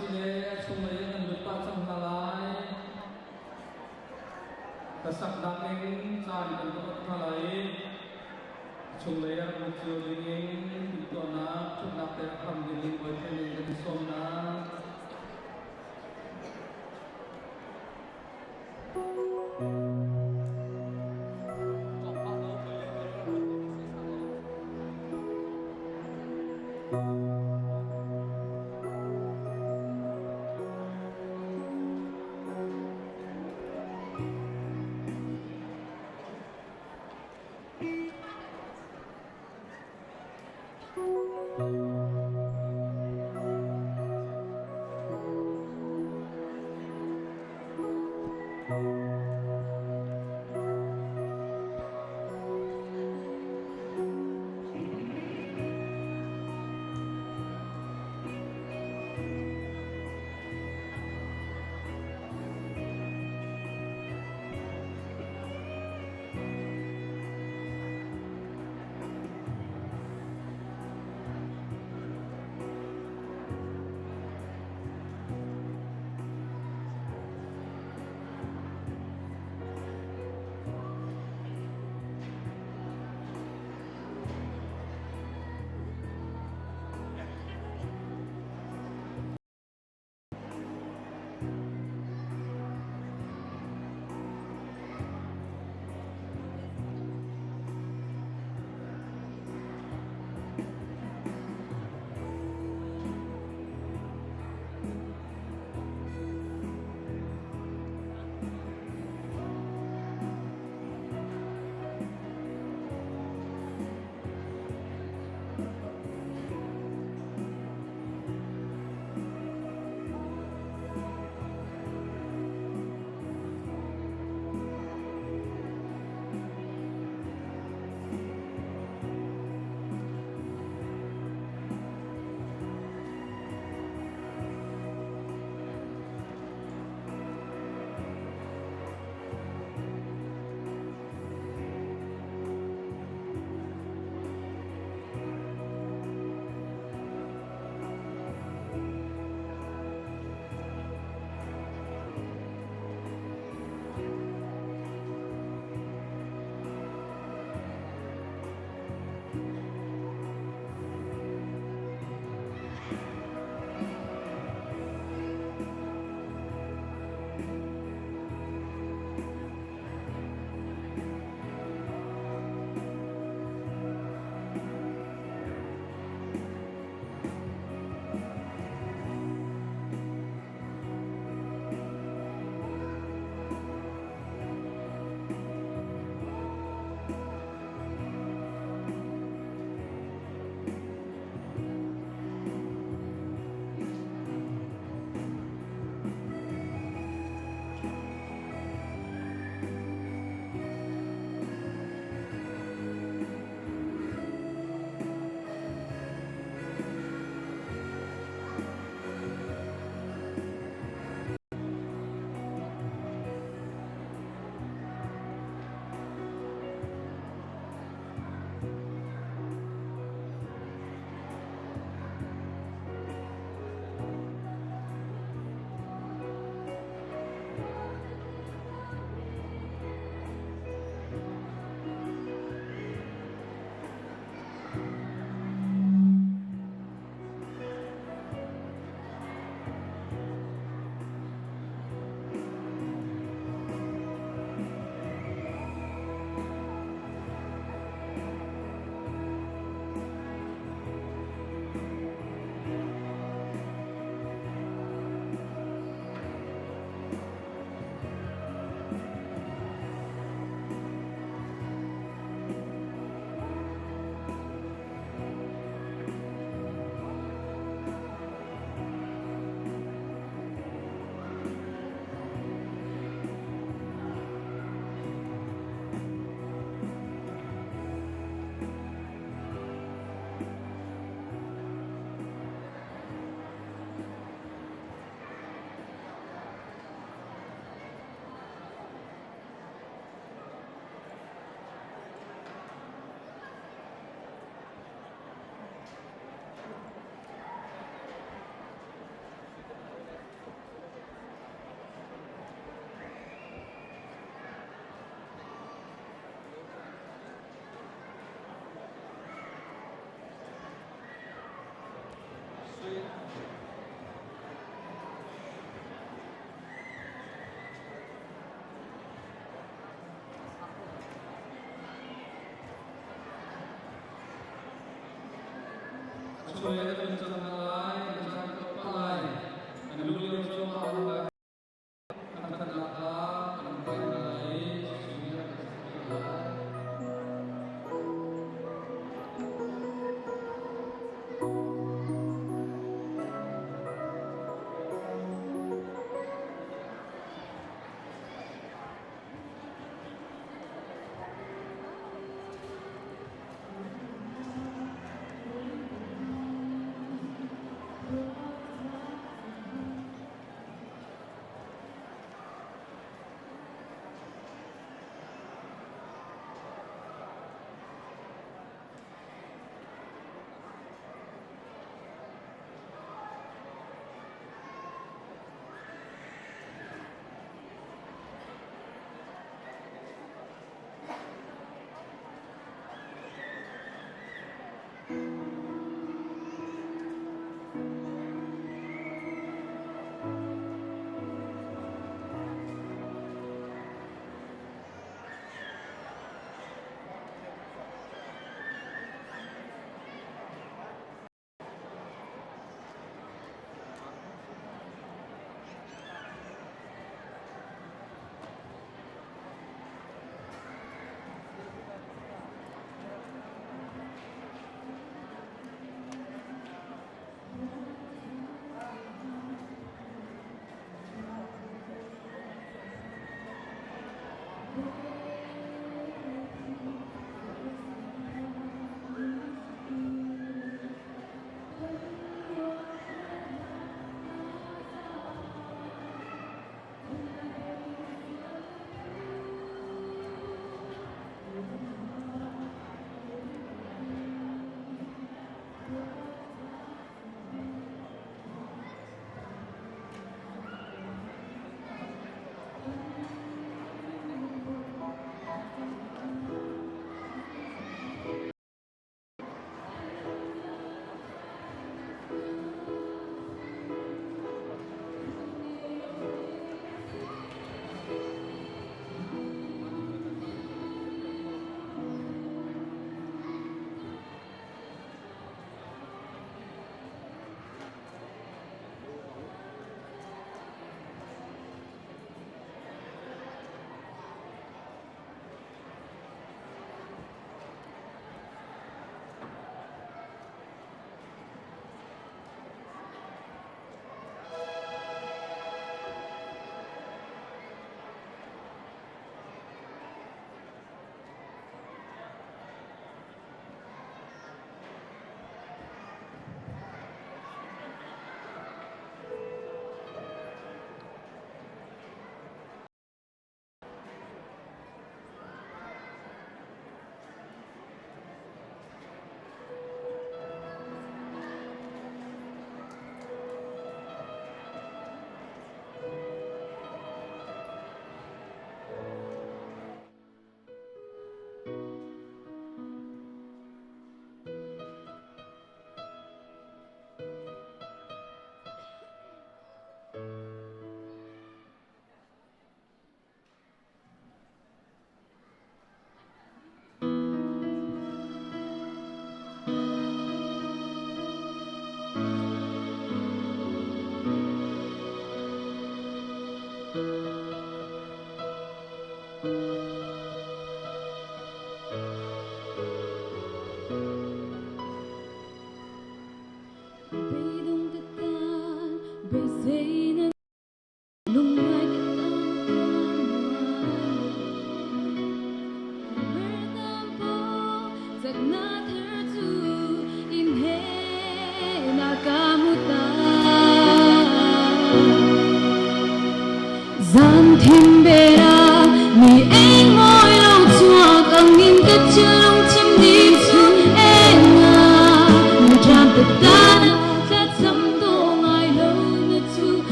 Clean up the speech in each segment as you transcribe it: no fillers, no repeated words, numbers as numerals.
Sile a chunglei in an lut pah cang hna lai. Ka saknak in caan kan va hna lai i a chunglei ah lut cio dingin timhtuahnak ṭhutnak te rak hram dingin boyfriend in kan i sawm hna. Ṭhuai kan cang hna lai, kan caan tlawmpal lai. Kan lu lio cuahmah lai. Kan ṭhatnak kha kan pek hna lai i sui a kan sak lai.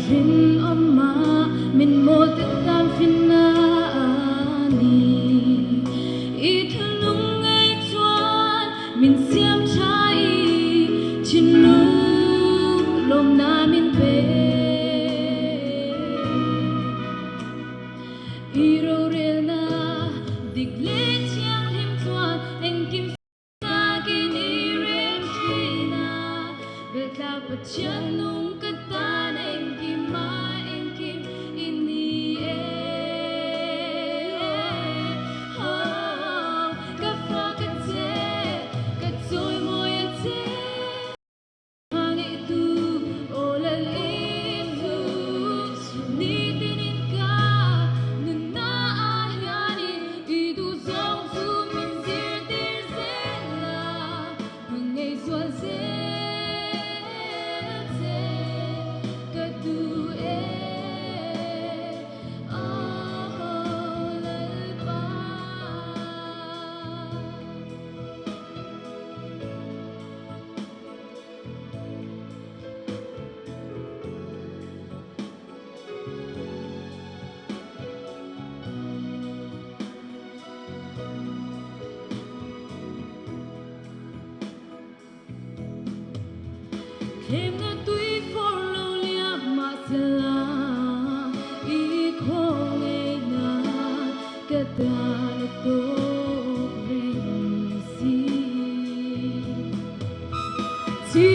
Rinawma min mawl te tan finna ni i thinlung ngei chuan min siam tha i thinlung lawmna min pe. I rorelna dik le thianghlim chuan engkim Takin i rem ṭhin a, veltlak Pathian nung ka tan engkim ah engkim i ni e. Oh, ka fa ka che, ka chawimawi a che. Hmangaihtu aw lal Isu, nitin in ka nunnak ah hianin i duhzawng cu min zirtir zel la, hmangaih zual zel che ka duh e. Oh, Lalpa. Thlemnak tuifor lo liam mahsela i khawngaihnak ka dan a tawk reng si. Ci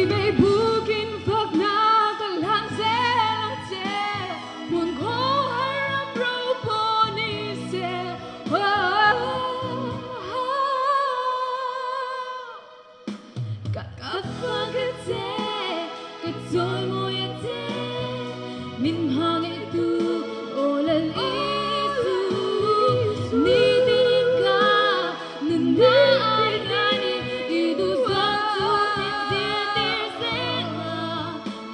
bukin faknak ka hlan zel ang che hmun khuahar ram ro pawh ni seh. Ka ka fa ka che ka chawimawi a che min hmangaihtu aw lal Isu nitin ka nunnak ah hianin i duhzawng cu min zirtir seh la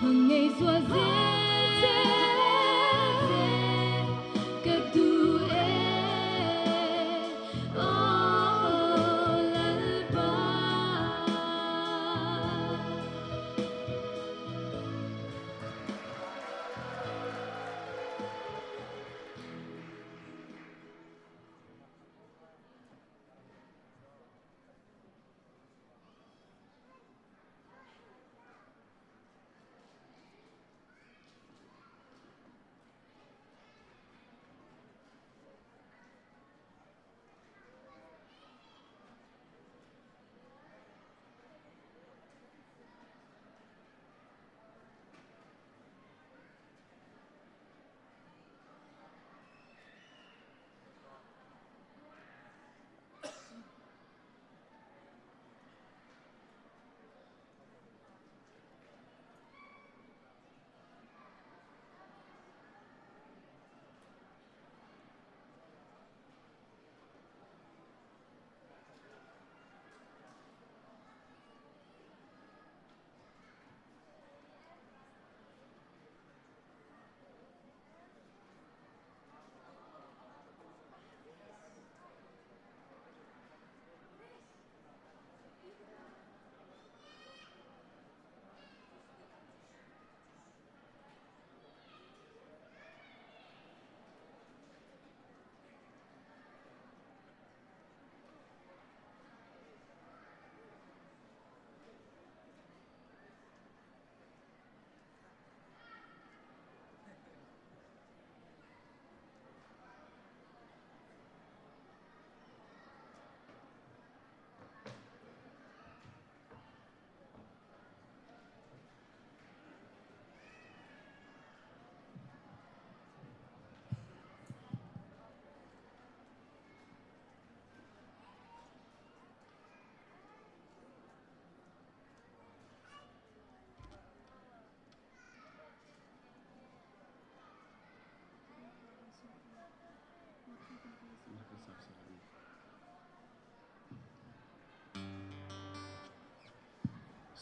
hmangaih sual zel che ka duh e. Oh Lalpa.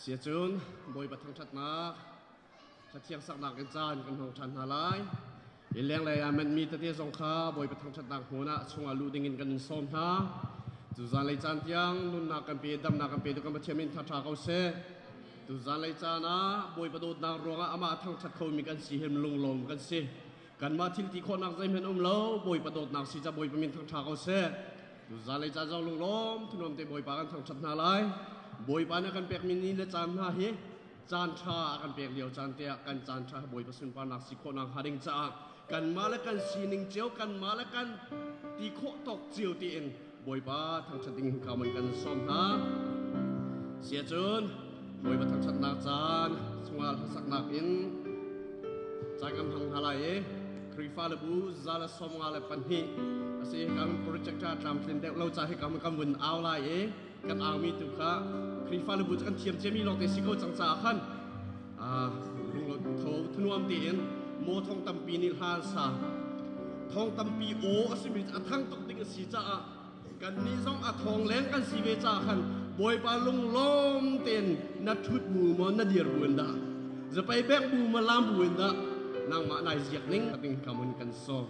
Siacun Bawipa thangṭhatnak Cathiang saknak in caan kan hmang ṭhan hna lai. I lenglei ah menhmi tete zong kha Bawipa thangṭhatnak hmun ah chungah luh dingin kan in sawm hna. Cu zanlei caan tiang nunnak kan pe, damnak kan pe tu kan Pathian min ṭha ko seh. Tu zanlei caan ah Bawipa dawtnak ruangah amah a thangṭhat khomi kan si hin lunglawm kan si. Kanmah thil ti khawhnak zeihmanh um lo, Bawipa dawtnak si ca Bawipa min thangṭha ko seh. Tu zanlei caan zong lunglawm thunuam te Bawipa kan thangṭhat hna lai. Bawipa nih a kan pekmi ni le caan hna hi caan ṭha a kan pek lio caan te ah kan caan ṭha Bawipa sunparnak si khawhnak hnga ding caah kanmah le kan sining cio kanmah le kan ti khawh tawk cio tiin Bawipa thangṭhat ding ka man kan sawm hna. Siacun Bawipa thangṭhatnak caan chungah hlasaknak in caan kan hmang hna lai i Khrihfa le bu za le 52 asi kan projector tlamtlin deuh lo ca hi kan kan vun au lai i kan aumi tu kha Khrihfa le bu cu kan thiam ciami lawngte si ko cang caah khan tho thunuam tein maw thong tampi nih hla an sa thong tampi aw a simi a thang tuk ding a si caah kannih zong a thong leng kan si ve caah khan Bawipa lunglawm tein na ṭhut bu maw na dir bu in dah zapai bek bu maw lam bu in dah nangmah nai ziak ning ding kamun kan sawm.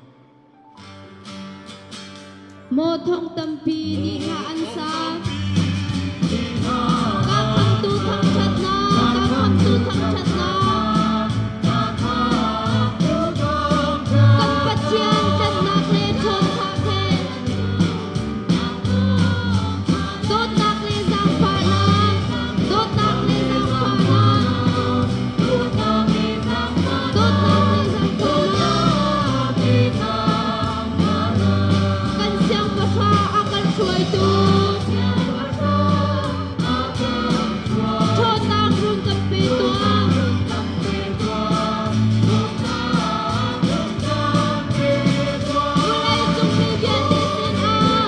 Maw thong tampi nih hla an sa. Ka khamtu thangṭhatnak, ka khamtu thangṭhatnak. Kan Pathian tlanhnak le ṭhawnnak he. Dawtnak le zaangfahnak, dawtnak le zaangfahnak. Dawtnak le zaangfahnak. Kan siangpahrang a kan hruaitu. Ṭhawnnak run kan pe tuah. Vawlei cung mi vialte sinah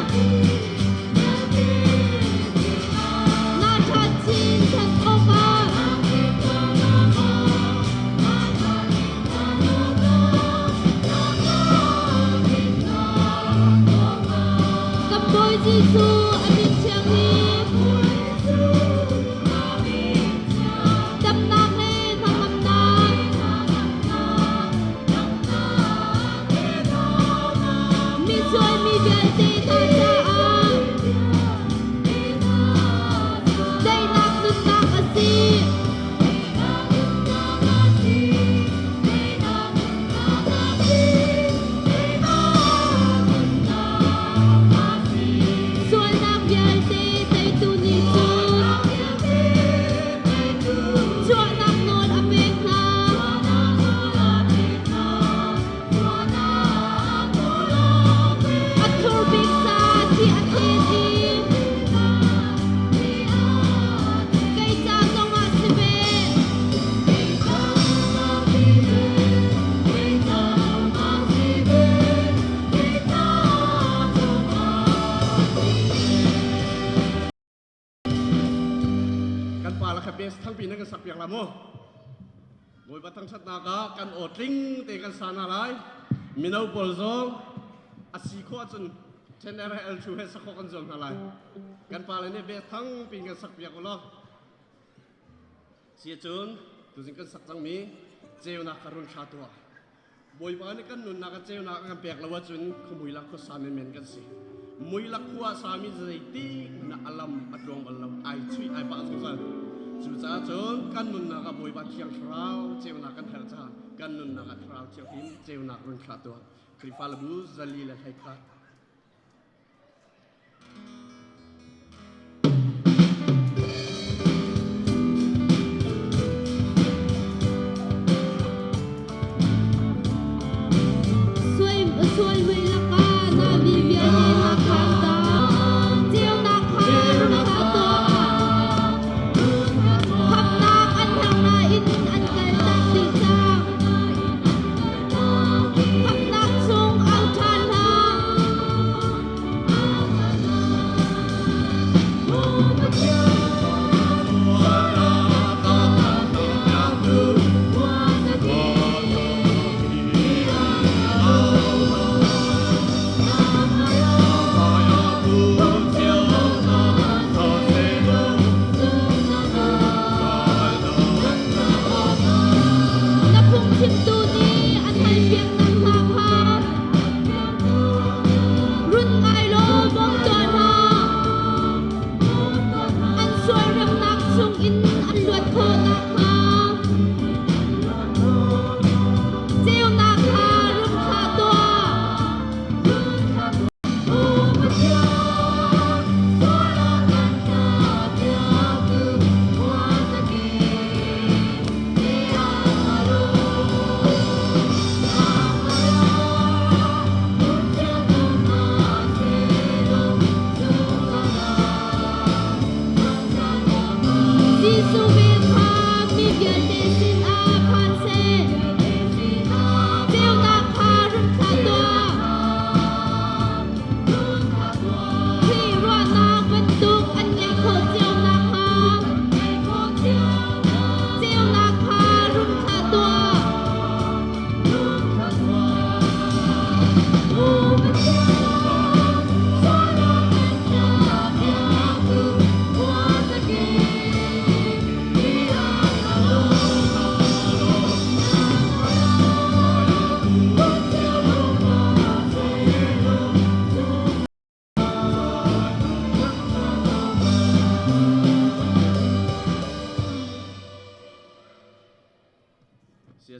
na ṭhat chin thanh awkah Kan Bawi Jesuh a min thiang hi damnak le hnangamnak mi sualmi vialte hna caah daihnak nunnak a si. Sualnak vialte teitu nih cun chuahnak nawl a pek hna. A thur bik ca thi a thlet i kei ca zongah si ve. Kan pa le kha bes thangpi na kan sak piak la mu. Bawipa thangṭhatnak ah kan aw tling te kan sa hna lai. Mino pawl zong a si khawh ahcun 10 R L thu he sak khawh kan zuam hna lai. Kan pa le nih bes thangpi kan sak piak u law. Si cun tuzing kan sak cangmi ceunak kha run thla tuah. Bawipa nih kan nunnak a ceunak a kan pek lo ahcun khuamui lak khuasa menmen kan si. Mui lak khua sami zeitik na alam a tluang bal lo, ai chuih ai pah zungzal. Cucaah cun kan nunnak ah Bawipa Thiang Thlarau ceunak kan herh caah kan nunnak ah Thlarau Thianghlim ceunak run thlah tuah. Khrihfa le bu 421. Sual mui lakah na mi vialte hna khan ta ceunak kha run thlah tuah. Khamnak an herh nain an kaltak dih cang. Khamnak chung au ṭhan hlah.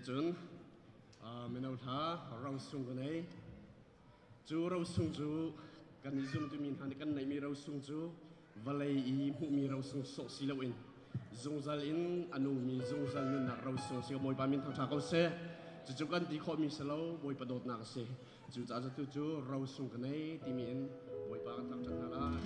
Siacun mino hla rosung ka nei. Cu rosung cu kan i zumtumi hna nih kan neihmi rosung cu vawlei i hmuhmi rosung sawh si loin zungzal in a nungmi zungzal nunnak rosung si. Bawipa min thangṭha ko seh. Cucu kan ti khawhmi si lo, Bawipa dawtnak a si. Cucaah cu tu cu rosung ka nei timi in Bawipa kan thangṭhat hna lai.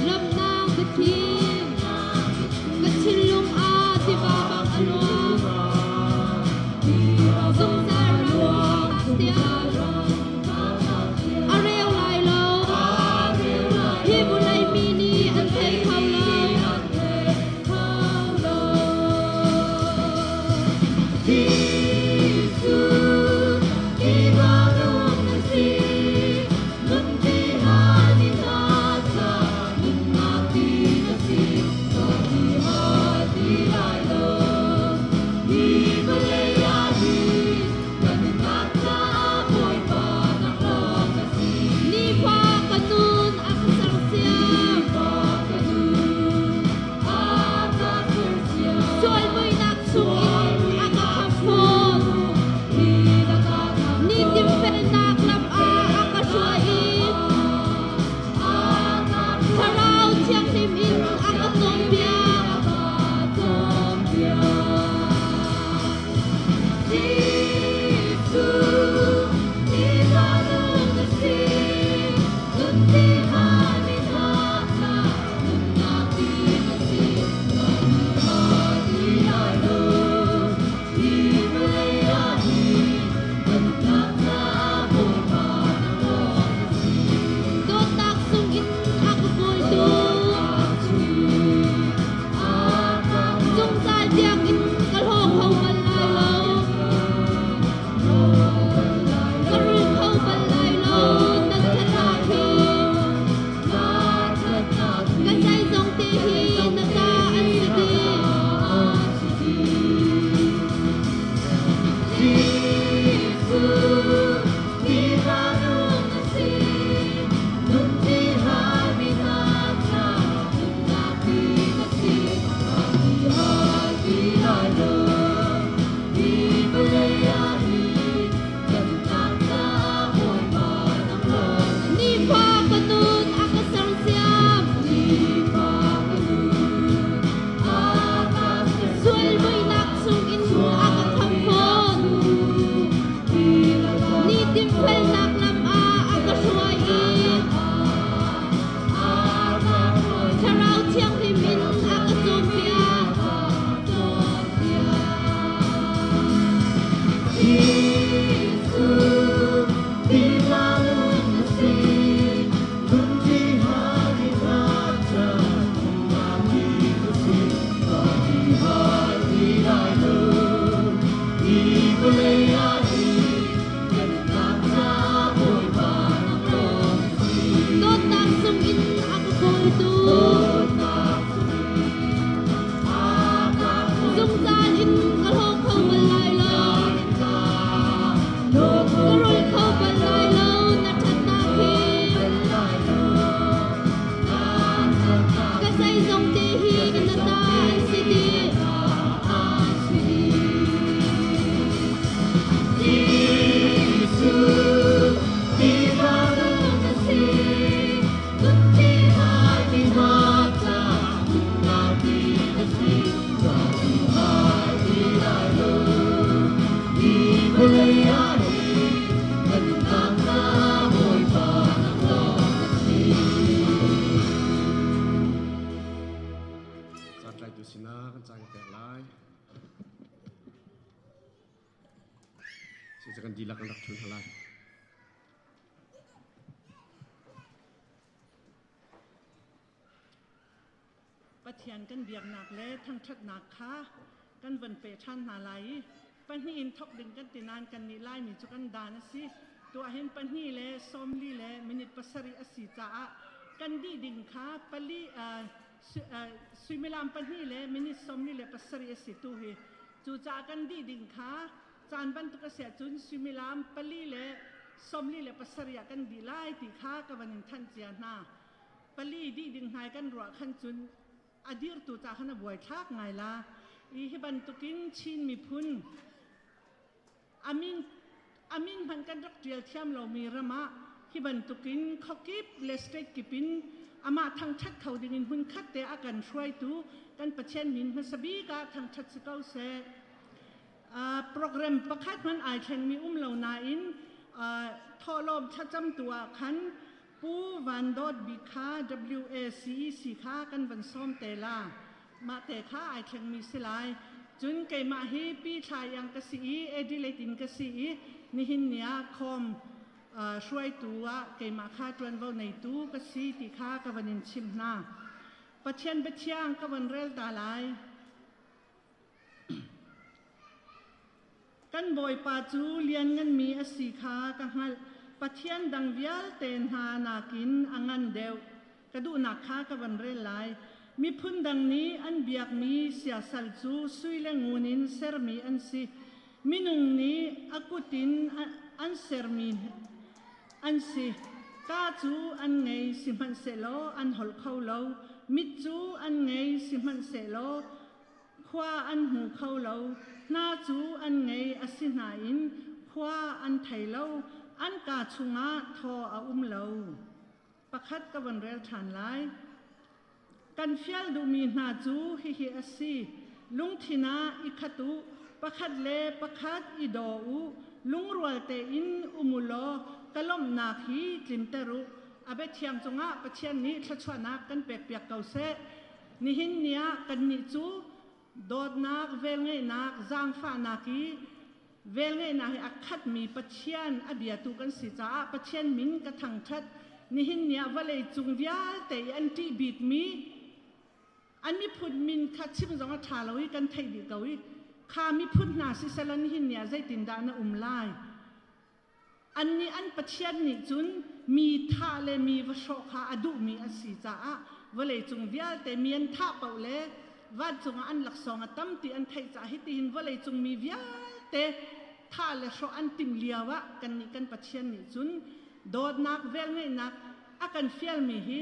Ramnak ka thim, ka thinlung ah tiva bang a luang. Zungzal ram tiang a reu lai lo. Hi vawlei mi nih an thei kho lo. Jesuh, tiva nung na si, nunpi hal in na ca, nunnak ti na si, ka ti hal ti lai lo. Hi vawlei ah hin ka nunnak caah Bawipa nang lawng na si. Nifa ka nun a ka sersiam. Nifa ka nun a ka sersiam. Sual muihnak chungin a ka khamh fawn. Nitin felnak lam ah a ka hruai i Thlarau Thianghlim in a ka cawnpiak. Jesuh, tiva nung na si, nunti hani na ca, nunnak ti na si, ka ti ti lai lo, hi vawlei ah hin ka nunnak caah Bawipa nang lawng na si. Dawtnak sungin a ka kawltu, zungzal tiangin ka hlaw kho bal lai lo. Ka rul kho bal lai lo, nan ṭhatnak hi. Ka zeizong te hi na ta an si dih. Jesuh, tiva nung na si, nunti halmi hna ca, nunnak ti na si, ka ti hal ti lai lo. Hi vawlei ah hin ka nunnak caah Bawipa nang lawng na si. Nifa ka nun a ka sersiam. Nifa ka nun a ka sersiam. Sual muihnak chungin a ka khamh fawn. Nitin felnak lam ah a ka hruai i Thlarau Thianghlim in a ka cawnpiak. Jesuh, tiva nung na si, nunti hani na ca, nunnak ti na si, ka ti hal ti lai lo. Hi vawlei ah hin ka nunnak caah Bawipa nang lawng na si. Dawtnak sungin a ka kawltu. Dawtnak chungin a ka kawltu. Zungzal in ka hlaw kho bal lai lo. Ka rul kho bal lai lo na ṭhatnak hi. Ka zeizong te hi na ta an si dih. Jesuh, tiva nung na si, nunti halmi hna ca, nunnak ti na si, ka ti hal ti lai lo. Hi vawlei ah hin ka nunnak caah Bawipa nang lawng na si. Catlaitu sinah kan caan ka pek lai. Cucu kan dihlak kan rak ṭhun hna lai. Pathian kan biaknak le thangṭhatnak kha kan van pe ṭhan hna lai i pahnih in thawk ding kan ti nain kannih Laimi cu kan dan a si. Tuah hin pahnih le 40 le minute 7 a si caah kan dih ding kha pali suimilam pahnih le minute 47 a si tu hi. Cucaah kan dih ding kha caan bantuk a si ahcun suimilam pali le 47 ah kan dih lai ti kha ka van in thanh cia hna. Pali dih ding hnai kan ruah khan cun a dirtu ca khan a buaithlak ngai la. I hi bantukin Chin miphun amin amin hmanh kan rak ṭial thiam lomi ram ah hi bantukin khuakip le state kip in amah thangṭhat kho dingin hmunkhat te a kan hruaitu kan Pathian min hmasa bik ah thangṭhat si ko seh. Program pakhat hmanh ai thlengmi um lo nain thawhlawm thlacam tu ah khan Pu Van Dawt Bik kha WACEC kha kan van sawm te la. Mah te kha ai thlengmi si lai. Cun keimah hi Pi Thla Iang ka si i Adelaide in ka si i nihin ni ah khawm hruaitu ah keimah kha ṭuanvo neitu ka si ti kha ka van in chimh hna. Pathian biathiang ka van rel ta lai. Kan Bawipa cu liannganmi a si kha ka hngalh. Pathian dang vialte hna nakin a ngan deuh. Ka duhnak kha ka van rel lai. Miphun dang nih an biakmi siasal cu sui le ngun in sermi an si. Minung nih a kut in an sermi an si. Kaa cu an ngei sihmanhsehlaw an holh kho lo. Mit cu an ngei sihmanhsehlaw khua an hmu kho lo. Hna cu an ngei a si nain khua an thei lo. An kaa chungah thaw a um lo. Pakhat ka von rel ṭhan lai. Kan fial duhmi hna cu hihi a si. Lungthin ah i khat u, pakhat le pakhat i daw u, lungrual tein um u law ka lawmhnak hi tlinter u. A biathiang cungah Pathian nih thluachuahnak kan pekpiak ko seh. Nihin ni ah kannih cu dawtnak, velngeihnak, zaangfahnak i velngeihnak hi a khatmi Pathian a biatu kan si caah Pathian min ka thangṭhat. Nihin ni ah vawlei cung vialte i an ṭih bikmi an miphun min kha chim zong a ṭha lo i kan theih dih ko i kha miphun hna siselaw nihin ni ah zeitindah na um lai? Annih an Pathian nih cun mi thah le mi va hrawh kha a duhmi a si caah vawleicung vialte mi an thah paoh le vancung ah an laksawng a tam ti an theih caah hitihin vawleicung mi vialte thah le hrawh an timh lio ah kannih kan Pathian nih cun dawtnak velngeihnak a kan fialmi hi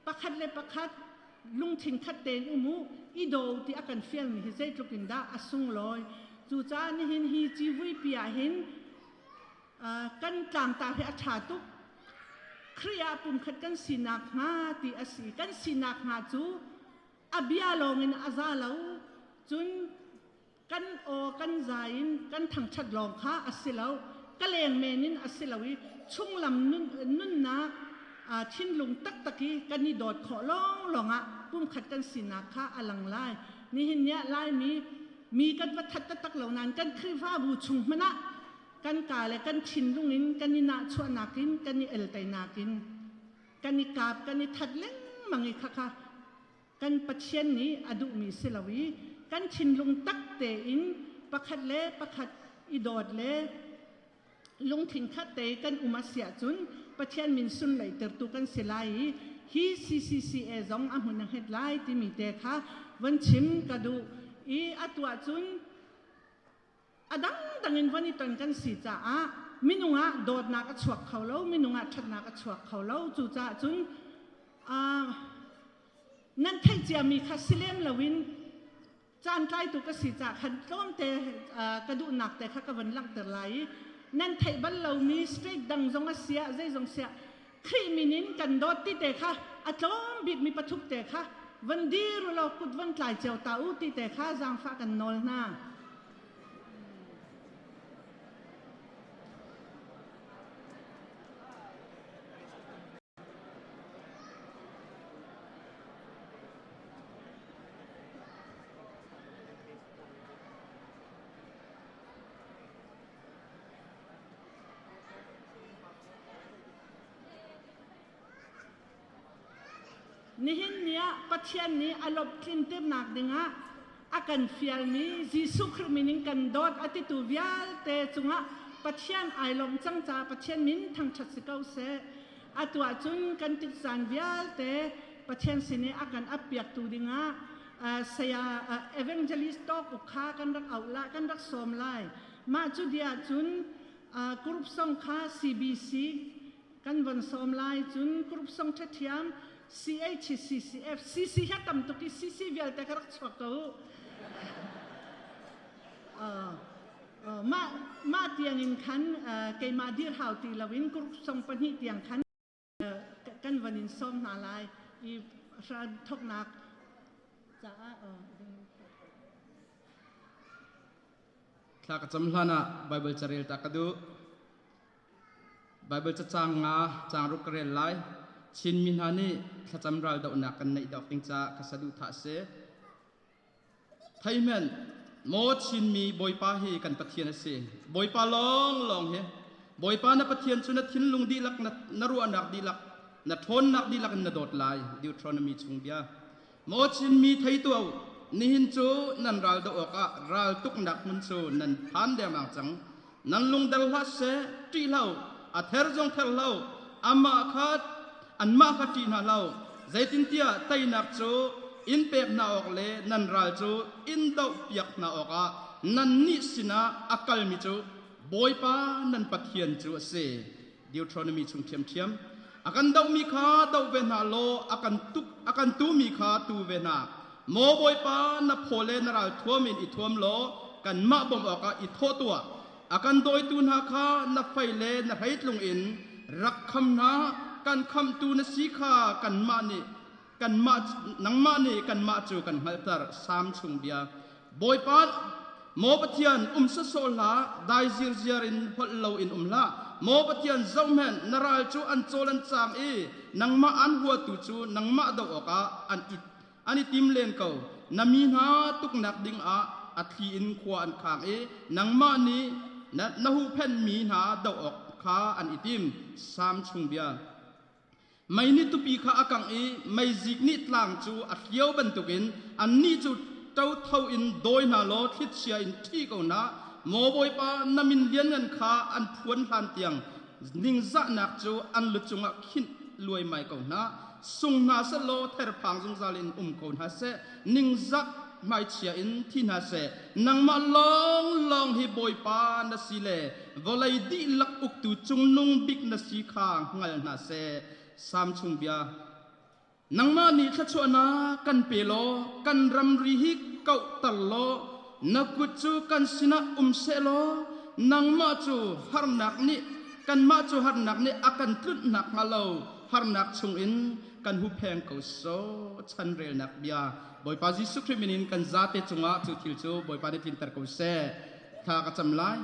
pakhat le pakhat lungthin khat tein um u i daw ti a kan fialmi hi zeitluk in dah a sunglawi. Cucaah nihin hi civuipi ah hin kan tlangtar hi a ṭha tuk. Khrih ah pumkhat kan sinak hnga ti a si. Kan sinak hnga cu a bia lawngin a za lo. Cun kan aw kan za in kan thangṭhat lawng kha a si lo. Ka leng men in a si lo i chunglam nunnak thinlung taktak i kan i dawt khawh lawnglawng ah pumkhat kan sinak kha a lang lai. Nihin ni ah Laimi mi kan va that taktak lo nain kan Khrihfabu chung hmanh ah kan ka le kan thinlung in kan i nahchuahnak in kan i elteinak in kan i kap kan i that lengmang i khakha kan Pathian nih a duhmi si lo i kan thinlung tak tein pakhat le pakhat i dawt le lungthin khat te kan um a si ahcun Pathian min sunlaihtertu kan si lai i hi CCCA zong a hmun a hnget lai timi te kha von chim ka duh i atu ahcun a dangdang in von i ton kan si caah minung ah dawtnak a chuak kho lo minung ah ṭhatnak a chuak kho lo cucaah cun nan theih ciami kha si lem loin caan tlaitu ka si caah khan tlawmte ka duhnak te kha ka von langhter lai i nan theih bal lomi state dang zong a siah zeizong siah Khrih min in kan dawt ti te kha a tlawm bikmi pathuk te kha von dir u law kut von tlai cio ta u ti te kha zaangfah kan nawl hna. Nihin ni ah Pathian nih a lawmhtlinternak dingah a kan fialmi Jesuh Khrih min in kan dawt a titu vialte cungah Pathian ai lawm cang caah Pathian min thangṭhat si ko seh. Atu ahcun kan tikcaan vialte Pathian sin i a kan appiaktu dingah. Saya Evangelist Tawk Uk kha kan rak auh la kan rak sawm lai. Mah cu dia cun group song kha CBC kan von sawm lai cun group song ṭhathiam CHCCF CC hi tam tuk i CC vialte ka rak chuak ko. Mah mah tiang in khan keimah dir hau ti loin group song pahnih tiang khan kan van in sawm hna lai i thoknak caah. Thla ka cam hlan ah Bible carel ta ka duh. Bible cacang nga caang ruk ka rel lai. Chinmi hna nih thlacam ral dohnak kan neih dawk ding caah ka saduhthah a si. Theihmanh, maw Chinmi Bawipa hi kan Pathian a si. Bawipa lawnglawng hi. Bawipa na Pathian cu na thinlung dihlak, na, na ruahnak dihlak, na ṭhawnnak dihlak in na dawt lai. Deuteronomy chung bia. Maw Chinmi thei tuah u, nihin cu nan ral doh awkah ral tuknak hmun cu nan phan dengmang cang. Nan lungdal hlah seh, ṭih hlah u, a ther zong ther hlah u, amah kha anmah kha ṭih hna hlah u. Zeitintiah teinak cu in pek hna awk le nan ral cu in dohpiak hna awkah nannih sinah a kalmi cu Bawipa nan Pathian cu a si. Deuteronomy chung ṭhiamṭhiam. A kan dohmi kha doh ve hna law a kan tuk a kan tumi kha tu ve hna. Maw Bawipa, na phaw le na ral thuam in i thuam law kanmah bawmh awkah i thawh tuah. A kan dawitu hna kha na fei le na hreitlung in rak kham hna. Kan khamhtu na si kha kanmah nih kanmah nangmah nih kanmah cu kan hngalhter. Salm chung bia. Bawipa, maw Pathian, um sawsawh hlah, dai zirziar in holh loin um hlah. Maw Pathian, zohhmanh, na ral cu an cawl an caang i nangmah aan huatu cu nangmah doh awkah an i an i tim len ko. Na mi hna tuknak dingah a thli in khua an khang i nangmah nih na, na huhphenhmi hna doh awk kha an i tim. Salm chung bia. Mei nih tupi kha a kangh i meizik nih tlang cu a hlio bantukin annih cu ṭotho in dawi hna law thlichia in ṭhi ko hna. Maw Bawipa, na min lianngan kha an phuan hlan tiang ningzahnak cu an lu cungah khinh luaimai ko hna. Sung hna seh law therphang zungzal in um ko hna seh. Ningzak hmaichia in thi hna seh. Nangmah lawnglawng hi Bawipa na si le vawlei dihlak uktu cungnung bik na si kha hngal hna seh. Salm chung bia. Nangmah nih thluachuahnak kan pe law kan ramri hi kauhter law na kut cu kan sinah um seh law nangmah cu harnak nih kanmah cu harnak nih a kan tlunh nakhnga lo harnak chungin kan hupheng ko sawh. Chanrelnak bia. Bawipa Jesuh Khrih min in kan zate cungah cu thil cu Bawipa nih tlinter ko seh. Thla ka cam lai.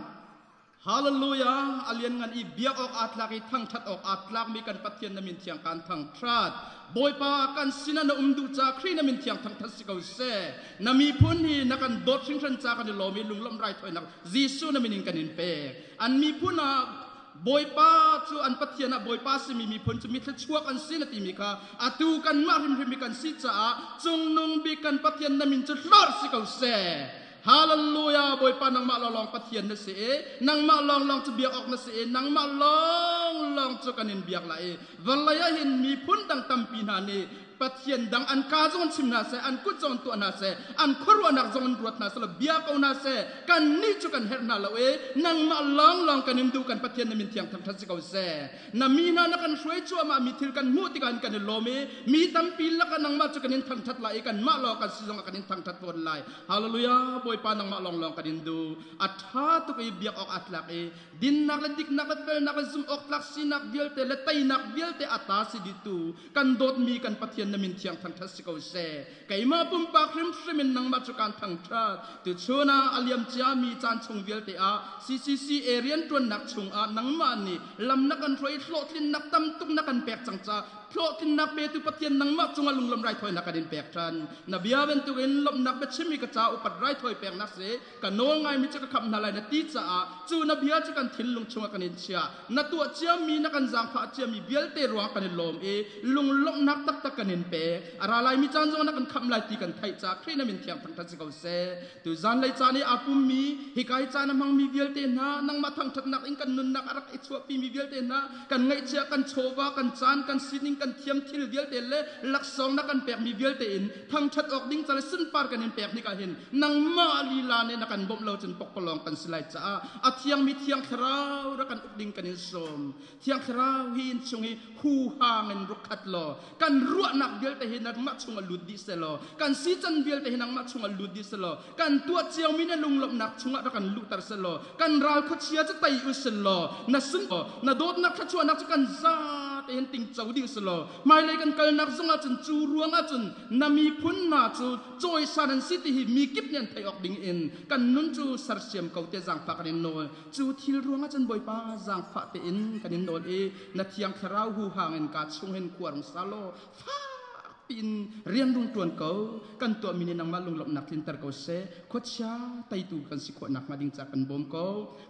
Hallelujah! A lianngan i biak awk aa tlak i thangṭhat awk aa tlakmi kan Pathian na min thiang kaan thangṭhat. Bawipa, kan sinah na um duh ca Khrih na min thiang thangṭhat si ko seh. Na miphun hi na kan dawt hringhran ca kan i lawm i lunglawmh raithawinak Jesuh na min in kan in pek. An miphun ah Bawipa cu an Pathian ah Bawipa simi miphun cu mi thluachuak an si na timi kha atu kanmah hrimhrim hi kan si caah cungnung bik kan Pathian na min cu hlorh si ko seh. Hallelujah Bawipa nangmah lawnglawng Pathian na si i nangmah lawnglawng cu biak awk na si i nangmah lawnglawng cu kan in biak lai i vawlei ah hin miphun dang tampi hna nih Pathian dang an kaa zong in chim hna seh an kut zong in tuah hna seh an khuaruahnak zong in ruat hna seh law bia ko hna seh kannih cu kan herh hna lo i nangmah lawnglawng kan in duh kan Pathian na min thiang thangṭhat si ko seh. Na mi hna na kan hruai cuahmah mi thil kan hmuh tikah kan i lawm i mi tampi lakah nangmah cu kan in thangṭhat lai i kanmah lawng kan si zongah kan in thangṭhat fawn lai. Hallelujah! Bawipa nangmah lawnglawng kan in duh. A ṭha tuk i biak awk aa tlak i dinnak le diknak le felnak le zumh awk tlak sinak vialte le teinak vialte a ta si dihtu kan dawtmi kan Pathian na min thiang thangṭhat si ko seh. Keimah pumpak hrimhrim in nangmah cu kaan thangṭhat. Tuchun ah a liam ciami caan chung vialte ah CCCA rianṭuannak chungah nangmah nih lam na kan hruai hlawhtlinnak tam tuk na kan pek cang caah hlawhtlinnak petu Pathian nangmah cungah lunglawm raithawinak kan in pek ṭhan. Na bia bantukin lawmhnak biachim i ka ca upat raithawi peknak si ka nawl ngaimi cu ka khamh hna lai na ti caah cu na bia cu kan thinlung chungah kan in chiah. Na tuah ciami na kan zaangfah ciami vialte ruang kan i lawm i lunglawmhnak taktak kan in. in pek. A ra laimi caan zong na kan khamh lai ti kan theih caah Khrih na min thiang thangṭhat si ko seh. Tu zanlei caan i aa pummi hika hi caan a hmangmi vialte hna nangmah thangṭhatnak in kan nunnak a rak i chuahpimi vialte hna kan ngaihchiah kan chawva kan caan kan sining kan thiam thil vialte le laksawng na kan pekmi vialte in thangṭhat awk ding ca le sunpar kan in pek hnik ah hin nangmah lila nih na kan bawmh lo cun pokpalawng kan si lai caah a thiangmi thiang thlarau rak kan uk ding kan in sawm. Thiang Thlarau hi in chung i huhang in rukhat law kan ruahnak vialte hi nangmah chungah lut dih selaw kan sican vialte hi nangmah chungah lut dih selaw kan tuah ciomi na lunglawmhnak chungah rak kan luhter selaw kan ral khuachia cu tei u selaw na sun na dawtnak thluachuahnak cu kan za tein tingco dih selaw hmailei kan kalnak zongah cun cu ruangah cun na miphun hna cu cawisan an si ti hi mi kip nih an theih awk ding in kan nun cu sersiam ko te zaangfah kan in nawl. Cu thil ruangah cun Bawipa zaangfah tein kan in nawl i na thiang thlarau huhang in ka chung hin khua rung sa law fak piin rian rung ṭuan ko. Kan tuahmi nih nangmah lunglawmhnak tlinter ko seh. Khuachia teitu kan si khawh nakhnga ding caah kan bawm ko.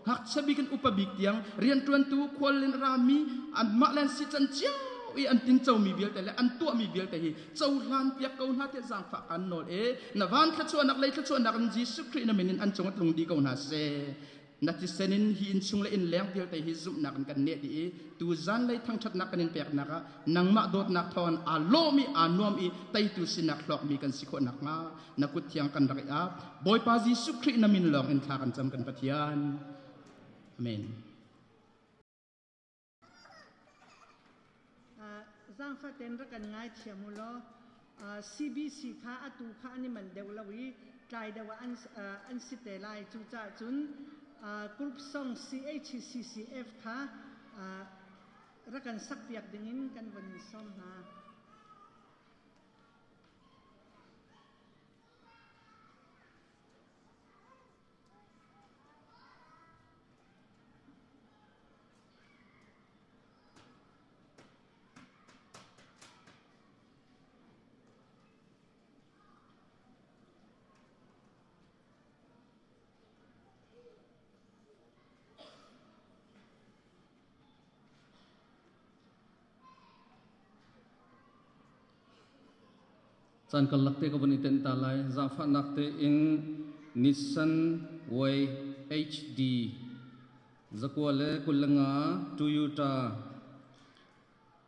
Ngakchia bik in upa bik tiang rianṭuantu khual in rami anmah le an si can cio i an tincomi vialte le an tuahmi vialte hi cohlan piak ko hna tiah zaangfah kan nawl i na van thluachuahnak lei thluachuahnak in Jesuh Khrih na min in an cung ah tlung dih ko hna seh. Na thisen in hi innchung le innleng vialte hi zumhnak in kan neh dih i tu zanlei thangṭhatnak kan in peknak ah nangmah dawtnak thawngin aa lawm i aa nuam i teitu sinak hlawkmi kan si khawh nakhnga na kut thiang kan rak i ap. Bawipa Jesuh Khrih na min lawng in thla kan cam kan Pathian. Amen. Zaangfah tein rak kan ngaithiam u law CBC kha atu kha an i manh deuh lo i tlai deuh ah an si te lai. Cucaah cun group song CHCCF kha rak kan sakpiak dingin kan von in sawm hna. Caan karlak te ka vun i tenh ta lai. Zaangfahnak tein Nissan Way HD 925 Toyota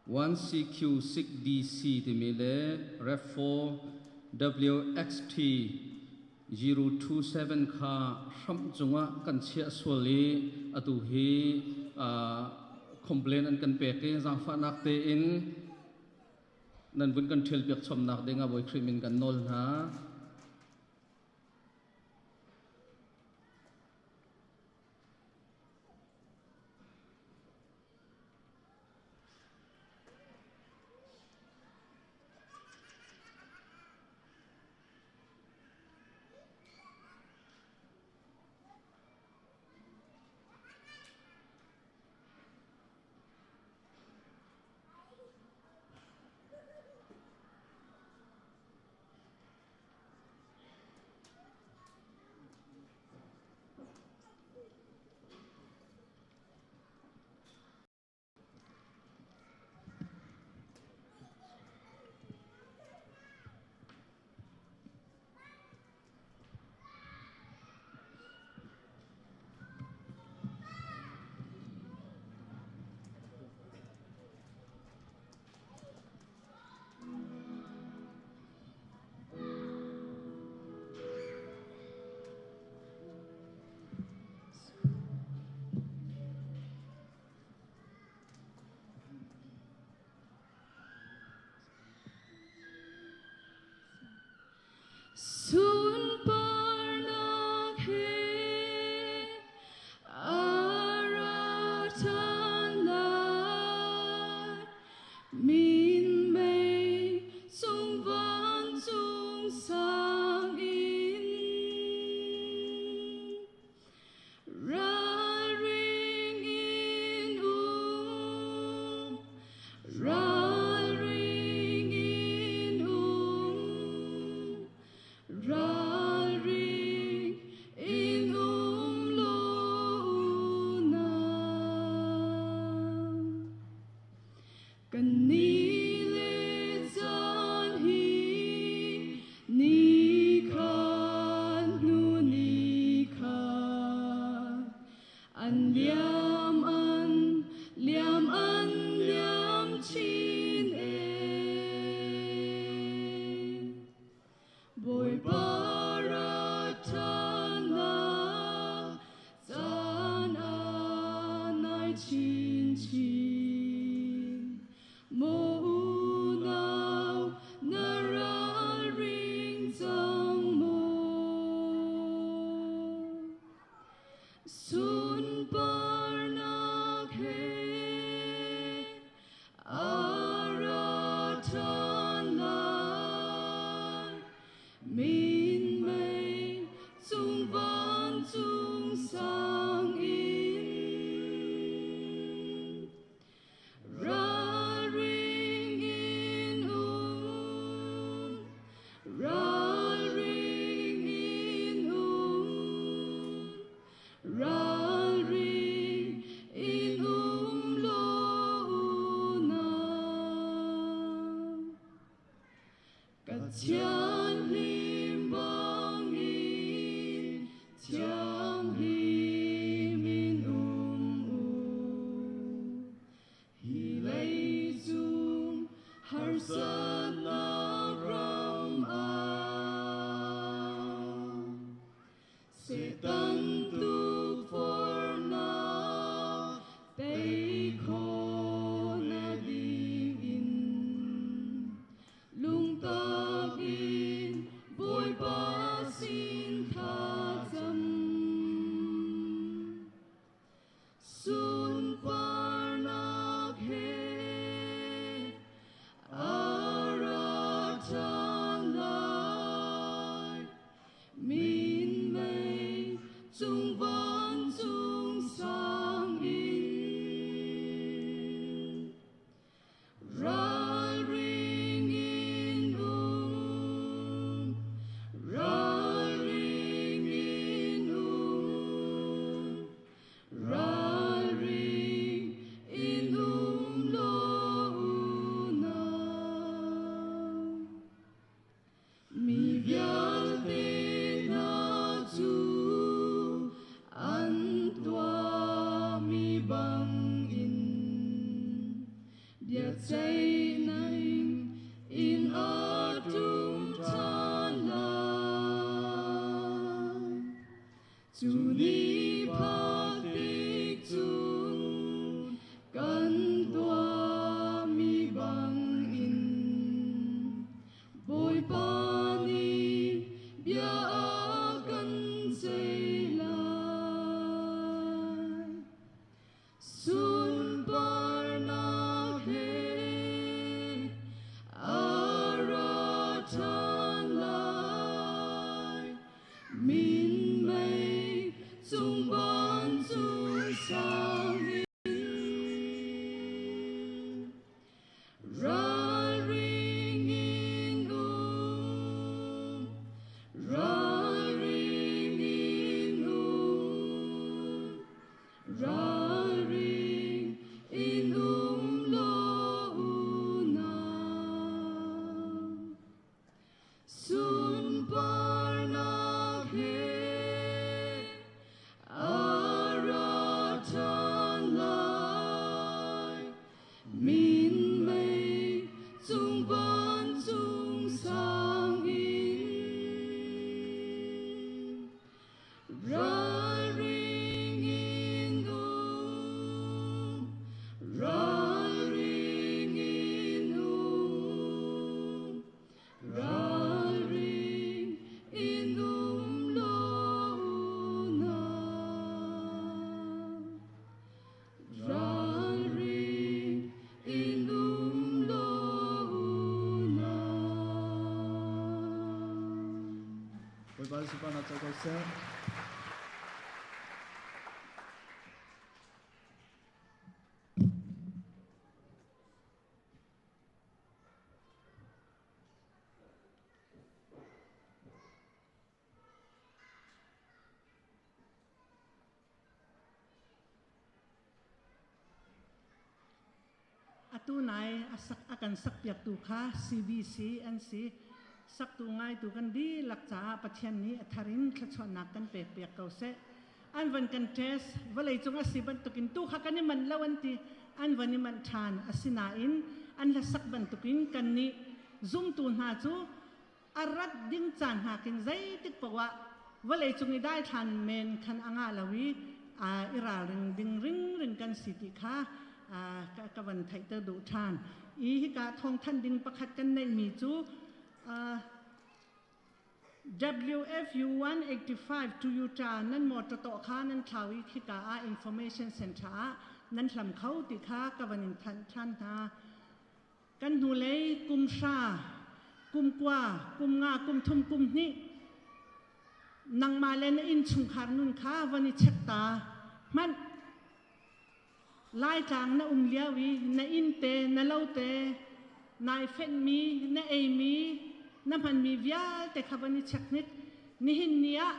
1CQ6DC timi le RAV4 WXT 027 kha hramh cungah kan chiah sual i atu hi complain an kan pek i zaangfahnak tein nan vun kan ṭhialpiak chomnak ding ah Bawi Khrih min kan nawl hna. Thianghlim bangin thianghlim in um u. Hi leicung harsatnak ram ah Satan tukforhnak tei khawhnak dingin lungtak in Bawipa sin thlacam. Sunparnak he a ra ṭhan lai. Minmei cung vancung sang in ralring in um, ralring in um, ralring in um law unau. Mi vialte hna cu an tuahmi bangin biaceihnak in a ṭum ṭhan lai. Cu ni phak tik cun kan tuahmi bangin Bawipa nih bia a kan ceih lai. Sunparnak he a ra ṭhan lai. Minmei cung vancung sang in ralring in um, ralring in um, ralring in um law unau. Sunparnak he a ra ṭhan lai. Minmei cung vancung sang in ralring in um, ralring in um, ralring in um law unau. Ralring in um law unau. Bawipa sunparnak co ko seh. Atu nai a sak a kan sakpiaktu kha CBC an si. Saktu ngaitu kan dihlak caah Pathian nih a thar in thluachuahnak kan pekpiak ko seh. An van kan test vawleicung a si bantukin tu kha kan i manh lo an ti. An van i manh ṭhan. Asinain an hlasak bantukin kannih zumtu hna cu a rat ding caan hnakin zeitik paoh ah vawleicung i daithlan men khan a ngah lo i i ralring ding ringring kan si ti kha ka van theihter duh ṭhan. I hika thawngthanh ding pakhat kan neihmi cu WFU 185 Toyota nan motor tawh kha nan thlau i khika ah information center ah nan hlam kho ti kha ka van in thanh ṭhan hna. Kan hnulei kum hra, kum kua, kum nga, kum thum, kum hnih nangmah le na innchungkhar nun kha van i check ta hmanh. Laitlang na um lio i na inn te, na lo te, nai fenhmi, na eimi, na hmanmi vialte kha van i check hnik. Nihin ni ah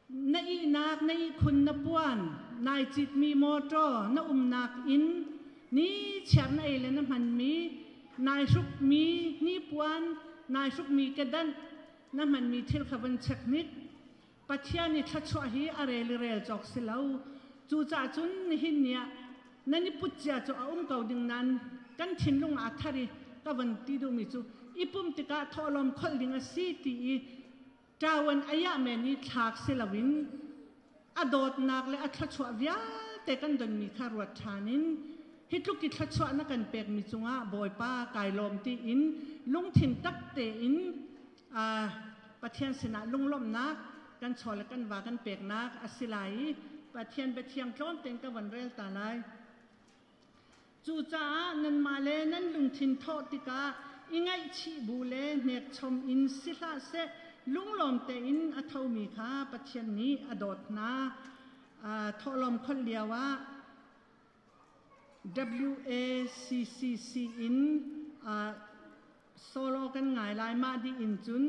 na ihnak, na ihkhun, na puan, nai citmi mawṭaw, na umnak inn, ni chiar na ei le na hmanmi, nai hrukmi hnipuan, Nai hrukmi kedan na hmanmi thil kha von check hnik. Pathian i thluachuah hi a rel i rel cawk si lo. Cucaah cun nihin ni ah nan i put cia cu a um ko ding nain kan thinlung ah a thar i ka von ti duhmi cu i pumh tikah thawhlawm kholh ding a si ti i ṭawan ayah men i thlak si loin a dawtnak le a thluachuah vialte kan donmi kha ruat ṭhan in hi tluk i thluachuah na kan pekmi cungah Bawipa kai lawm tiin lungthin tak tein Pathian sinah lunglawmhnak kan chaw le kan va kan peknak a si lai i Pathian biathiang tlawm tein ka von rel ta lai. Cucaah nanmah le nan lungthin thawh tikah i ngaihchih bu le hnekchom in si hlah seh, lunglawm tein a thomi kha Pathian nih a dawt hna. Thawhlawm kholh lioah WACCC in solo kan ngai lai. Mah dih in cun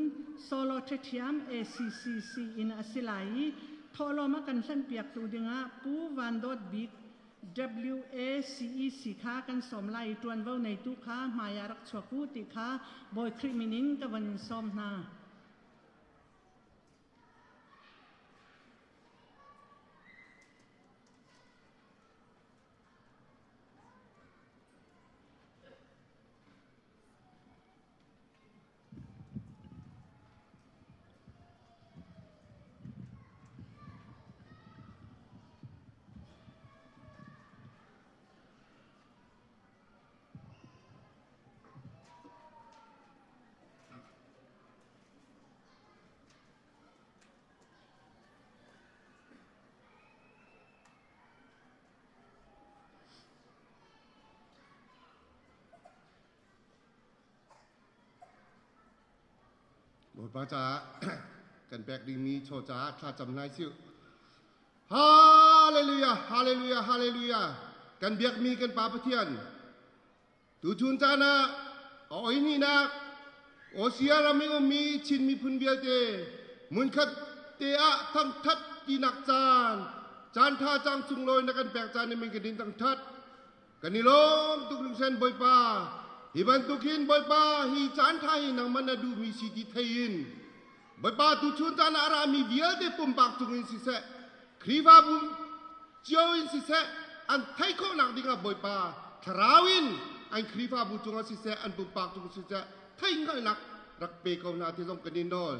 solo ṭhiaṭhiam ACCC in a si lai i thawhlawm a kan hlanhpiaktu dingah Pu Van Dawt Bik WACEC kha kan sawm lai i ṭuanvo neitu kha hmai ah rak chuak u ti kha Bawi Khrih min in ka von in sawm hna. Bawipa caah kan pek dingmi chaw caah thlacam hna sih. Hallelujah, hallelujah, hallelujah. Kan biakmi kan Pa Pathian. Tuchun caan ah a oihninak Asia ram i ummi Chin miphun vialte hmunkhat te ah thangthat tinak caan caan tha cang sunglawi na kan pek caan in min kan din thangthat. Kan i lawm tuk hringhran Bawipa. Hi bantukin Bawipa hi caan ṭha hi nangmah na duhmi si ti thei in Bawipa tuchun caan ah a rami vialte pumpak cungin siseh, Khrihfabu cio in siseh, an theih khawhnak dingah Bawipa thlarau in an Khrihfabu cungah siseh, an pumpak cung siseh, theihhngalhnak rak pe ko hna ti zong kan in nawl.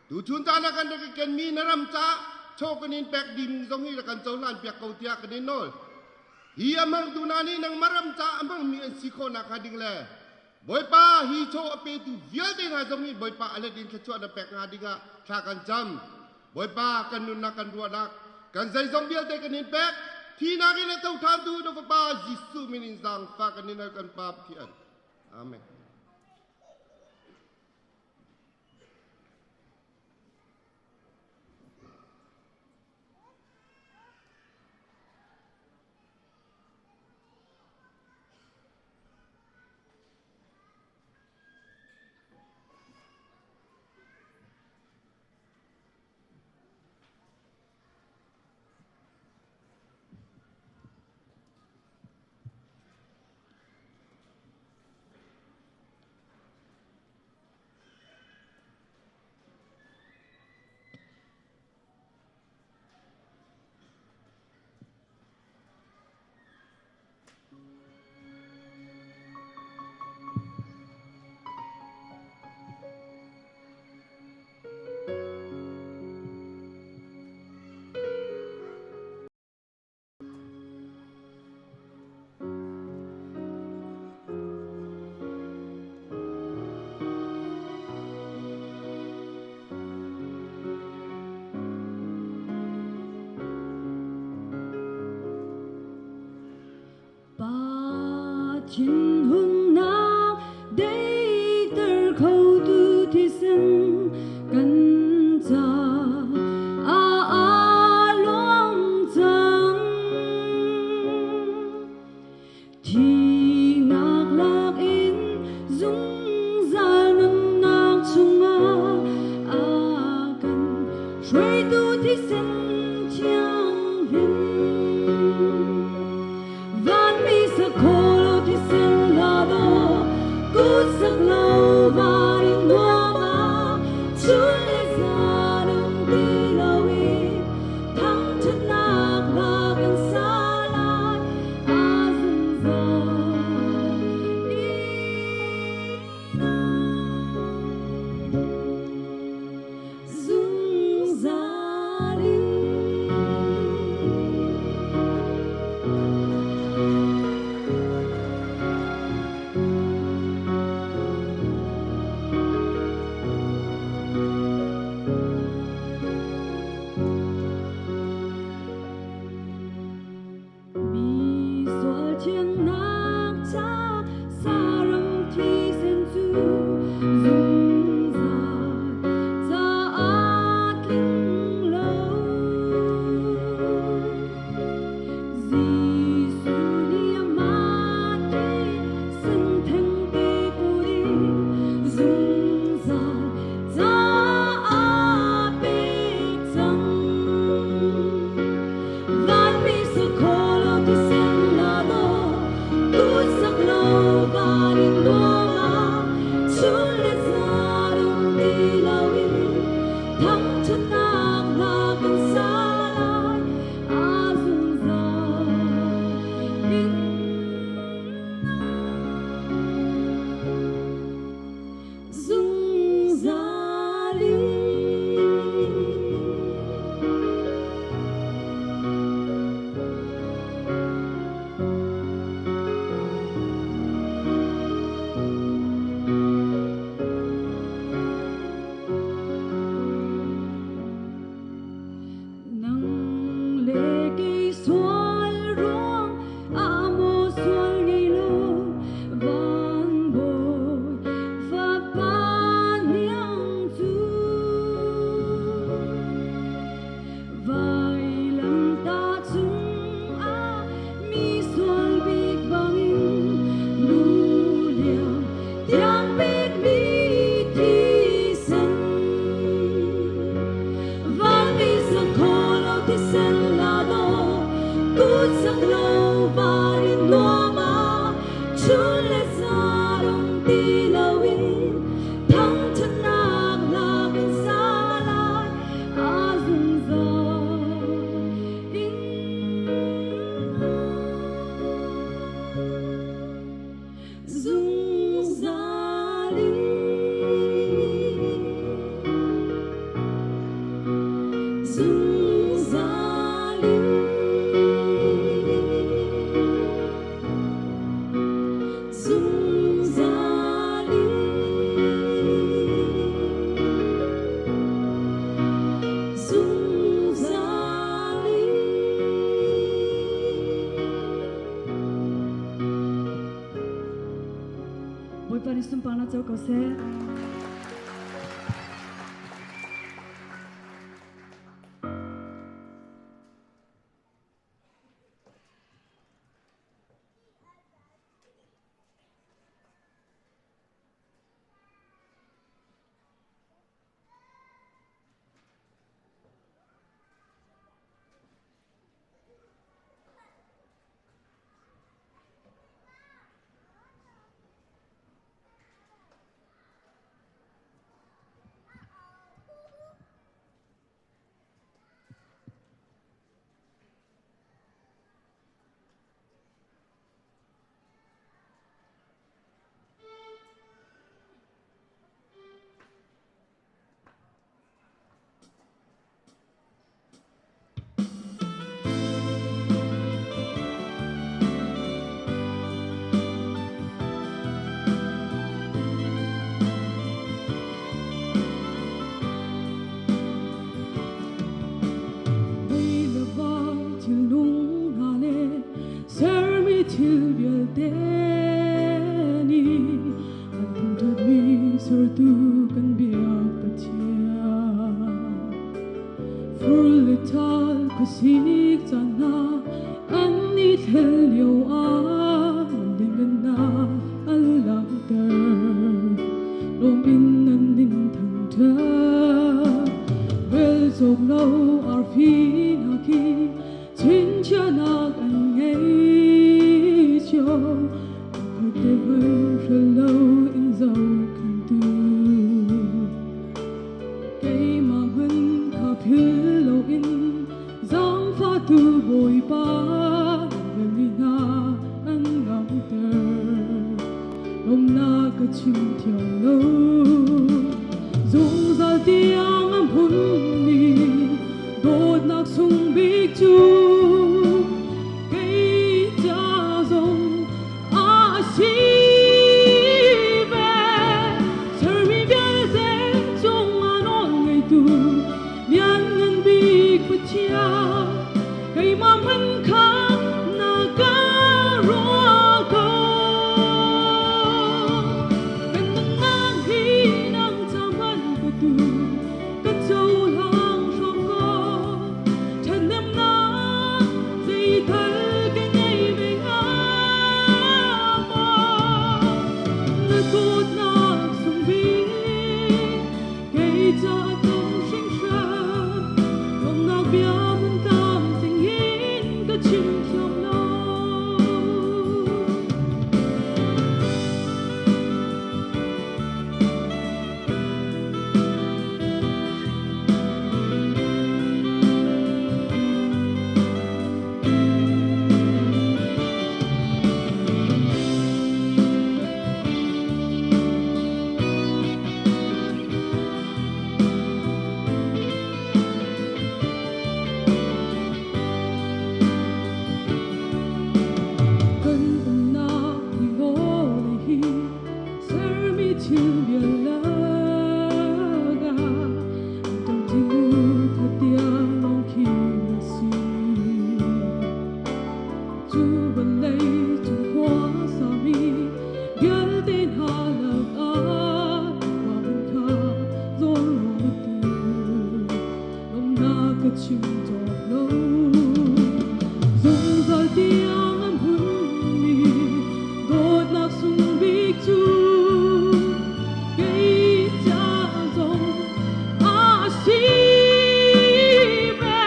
Tuchun caan ah kan rak i kenmi na ram caah chaw kan in pek ding zong hi rak kan cohlan piak ko tiah kan in nawl. Hi a hmangtu hna nih nangmah ram caah a hmangmi an si khawh nakhnga ding le Bawipa hi chaw a petu vialte hna zong hi Bawipa a let in thluachuah na pek hnga dingah thla kan cam. Bawipa kan nunnak kan ruahnak kan zeizong vialte kan in pek thinak in a tho ṭhantu na Fapa Jesuh min in zaangfah kan in hal kan Pa Pathian. Amen. Pa thinhunnak deiter khotu thisen kan ca ah luang cang. Thihnak lakin zungzal nunnak chungah a kan hruaitu thisen thianghlim. Vanmi sakhaw thisen la. Chun le zan um ti loin thangṭhatnak hla kan sa lai. A zungzal in zungzal in. Nang le kei sual ruang ah maw sual ngei lo van bawi fapa hniang cu vailamtah cungah mi sual bik bangin lu liam tiang pekmi thisen vanmi sang kho lo thisen la daw kut sak lo var in nuam ah chun le zan um ti loin thangṭhatnak hla kan sa lai a zungzal in zungzal in. Zungzal in. Zungzal in. Zungzal in. Bawipa nih sunparnak co ko seh. Mei le vai thinlung hna le sermi thil vialte nih an thangṭhatmi sertu kan biak Pathian. Fur le ṭhal khuasik caan hna an i thlen lio ah nan lianngannak an langhter. Lawm in nan in thangṭhat. Rel cawk lo arfi hna khi chinchiahnak an ngei cio. Pakhat te hmanh hrelh lo in zohkhenhtu. Keimah hmanh kha philh loin zaangfahtu Bawipa velni hna an langhter. Lawmnak ka chim thiam lo. Zungzal tiang a hmunmi dawtnak sung bik cu kei ca zong a si ve. Sermi vialte cungah nawl ngeitu lianngan bik Pathian keimah hmanh kha na ka ruah ko. Kan nunnak hi thil vialak ah anṭam ci khatia lawng khi a si. Cu vawlei cung khua sami vialte hna lakah khua hmun kha zawn ruang a tu. Lawmhnak ka chim cawk lo. Zungzal tiang an hunmi dawtnak sung bik cu kei ca zong a si ve.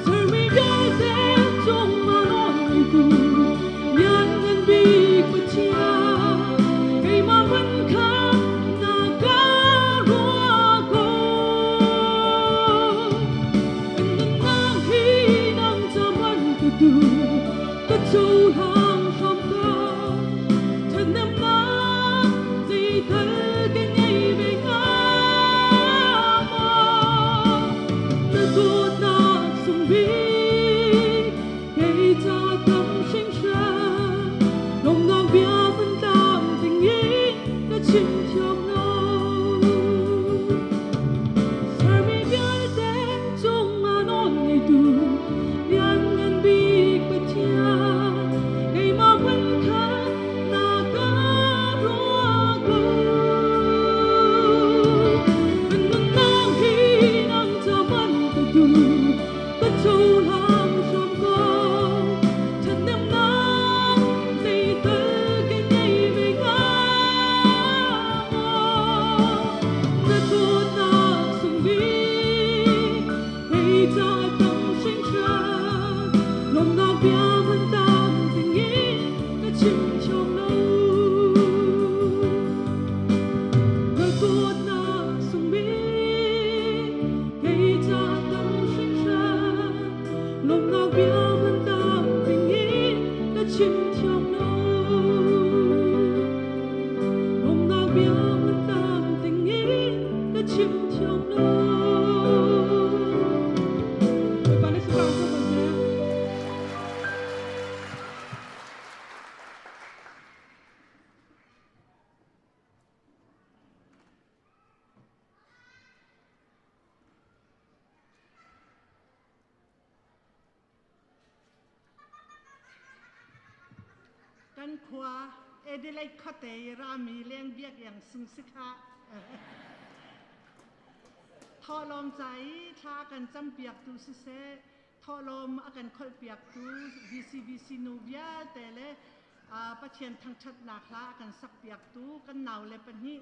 Sermi vialte cungah nawl ngeitu Lianngan Bik Pathian, keimah hmanh kha na ka ruah ko. Kan nunnak hi nang ca hmanh ka duh, ka cohlang hram ko. Ṭhathnemnak zeital ka ngei ve hnga maw? Na dawtnak sung bik kei ca tam hringhran, lawmhnak bia van tlam dingin ka chim thiam lo. Sermi vialte cungah nawl ngeitu Lianngan Bik Pathian, keimah hmanh kha na ka ruah ko. Kan nunnak hi nang ca hmanh ka duh, ka cohlang hram ko. Ṭhathnemnak zeital ka ngei ve hnga maw? Na dawtnak sung bik kei ca tam hringhran, lawmhnak bia hman tam dingin ka chim thiam lo. Na dawtnak sung bik kei ca tam hringhran, lawmhnak bia hman tam dingin ka chim thiam lo. Lawmhnak bia hman tam dingin ka chim thiam lo. Bawipa nih sifak ko ko seh. Kan khua Adelaide khuate i rami leng biak iang sung si kha. Thawhlawm ca i thla kan campiaktu siseh, thawhlawm a kan kholhpiaktu VCBC nu vialte le Pathian thangṭhatnak hla a kan sakpiaktu kan naule pahnih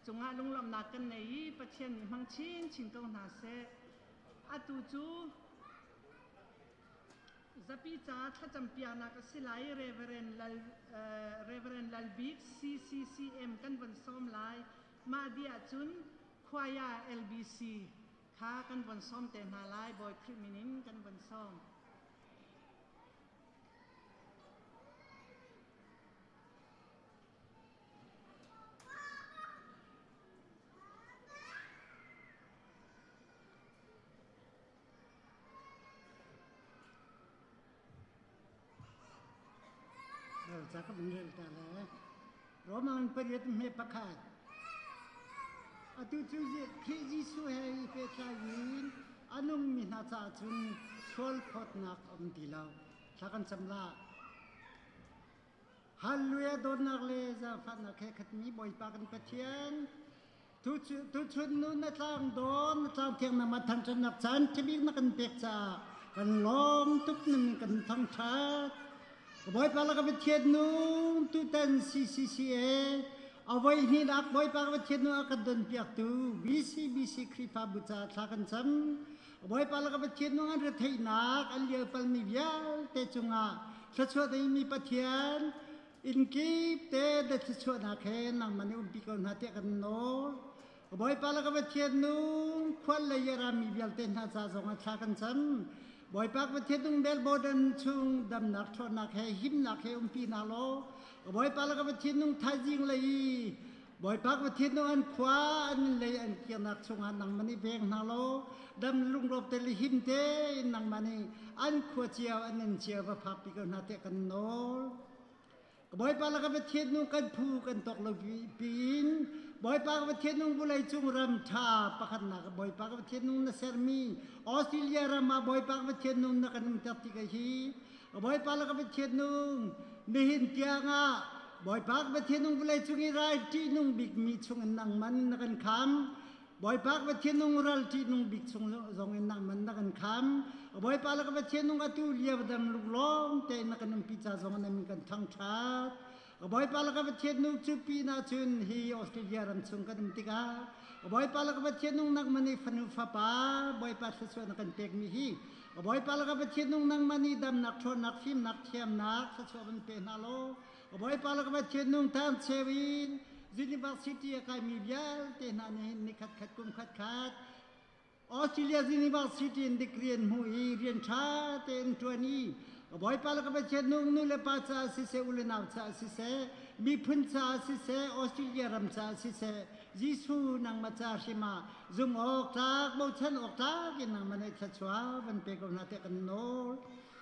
cungah lunglawmhnak kan nei i Pathian nih hmang chinchin ko hna seh. Atu cu zapi ca thlacampiaknak a si lai Reverend Lal, Reverend Lal Bik CCCM kan von sawm lai. Mah dih ahcun Choir LBC kha kan von sawm te hna lai. Bawi Khrih min in kan von sawm. Ca ka vun rel ta le Roman pariat hme pakhat Atu cu Khrih Jesuh he i pehtlai in a nungmi hna caah cun sual phawtnak a um ti lo. Thla kan cam la. Hallelujah dawtnak le zaangfahnak he khatmi Bawipa kan Pathian tuchun nu na tlang dawn na tlang thiang na ma thangṭhatnak caan ṭhabik na kan pek caah kan lawm tuk na min kan thangṭhat. Bawipa la ka Pathian nu tutan CCCA a voi hnihnak Bawipa ka Pathian nu a kan donpiaktu BCBC Khrihfabu caah thla kan cam. Bawipa la ka Pathian nu an retheihnak an lialpalmi vialte cungah thluachuah deimi Pathian inn kip te na thluachuahnak he nangmah nih umpi ko hna tiah kan nawl. Bawipa le ka Pathian nu khual le rami vialte hna ca zongah thla kan cam. Bawipa ka Pathian nung Melbourne chung damnak ṭhawnnak he himnak he umpi hna law Bawipa le ka Pathian nung thaizing lei i Bawipa ka Pathian nung an khua an lei an kirnak chungah nangmah nih veng hna law dam lungrawp te le him tein nangmah nih an khua cio an in cio va phakpi ko hna tiah kan nawl. Bawipa laka Pathian nung kan phu kan tawk lo piin Bawipa ka Pathian nung vulei cung ram ṭha pakhatnak Bawipa ka Pathian nung na sermi Australia ram ah Bawipa ka Pathian nung na kan umter ti ka hi Bawipa laka Pathian nung nihin tiang ah Bawipa ka Pathian nung vulei cung i rai ṭihnung bikmi chungin nangman na kan kham. Bawipa ka Pathian nung ral ṭihnung bik chung zong in nangman na kan kham. Bawipa le ka Pathian nung atu lio dam lunglawm tein na kan umpi ca zong in min kan thangṭhat. Bawipa le ka Pathian nung cu pinah cun hi Australia ram chung kan um tikah Bawipa le ka Pathian nung nangman i fanu fapa Bawipa thluachuah na kan pekmi hi Bawipa le ka Pathian nung nangman i damnak ṭhawnnak fimnak thiamnak thluachuah van pe hna law Bawipa le ka Pathian nung tan cheu in University a kaimi vialte hna nih ni khat khat kum khat khat Australia University in degree an hmuh i rian ṭha tein ṭuan i Bawipa le ka Pathian nung nu le pa caah siseh u le nau caah siseh miphun caah siseh Australia ram caah siseh Jesuh nangmah ca hrim ah zum awk tlak bochan awk tlak in nangmah nih thluachuah van pe ko hna tiah kan nawl.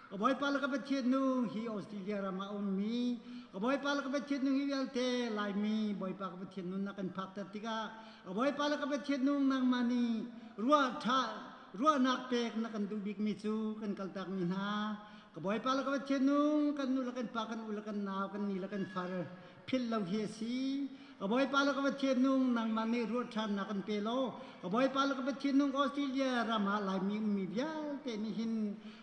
Ka Bawipa le ka Pathian nu hi Australia ram ah a ummi ka Bawipa le ka Pathian nu hi vialte Laimi Bawipa ka Pathian nu na kan phakter tikah ka Bawipa le ka Pathian nu nangmah nih ruah ṭha ruahnak pek na kan duh bikmi cu kan kaltakmi hna ka Bawipa le ka Pathian nu kan nu le kan pa kan u le kan nau kan ni le kan far philh lo hi a si. Ka Bawipa le ka Pathian nung nangmah nih ruah ṭhannak kan pe law ka Bawipa le ka Pathian nung Australia ram ah Laimi ummi vialte nih hin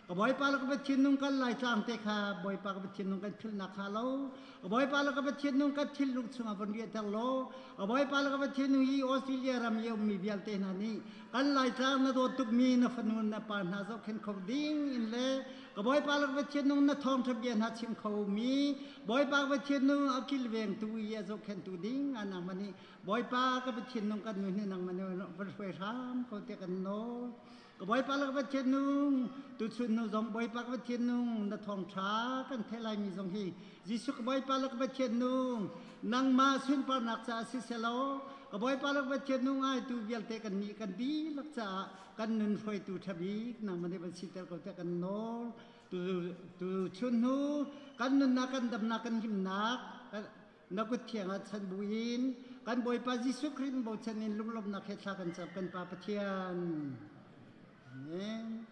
ka Bawipa le ka Pathian nung kan Laitlang te kha Bawipa ka Pathian nung kan philhnak hnga lo ka Bawipa le ka Pathian nung kan thinlung chungah von riahter law ka Bawipa le ka Pathian nung hi Australia ram i ummi vialte hna nih kan Laitlang na dawt tukmi na fanu na pa hna zohkhenh kho ding in le Ka Bawipa le ka Pathian nung na thawngṭha bia hna chim kho mi Bawipa ka Pathian nung a kilvengtu i a zohkhenhtu ding ah nangmah nih Bawipa ka Pathian nung kan nu nih nangmah nih van hruai hram ko tiah kan nawl. Ka Bawipa le ka Pathian nung tuchun hnu zong Bawipa ka Pathian nung na thawngṭha kan theih laimi zong hi Jesuh ka Bawipa le ka Pathian nung nangmah sunparnak caah siselaw ka Bawipa le ka Pathian nung ngaitu vialte kan nih kan dihlak caah kan nun hruaitu ṭha bik nangmah nih van siter ko tiah kan nawl. Tu chun hnu kan nunnak kan damnak kan himnak na kut thiang ah chan buin kan Bawipa Jesuh Khrih bochan in lunglawmhnak he thla kan cam kan Pa Pathian. Amen.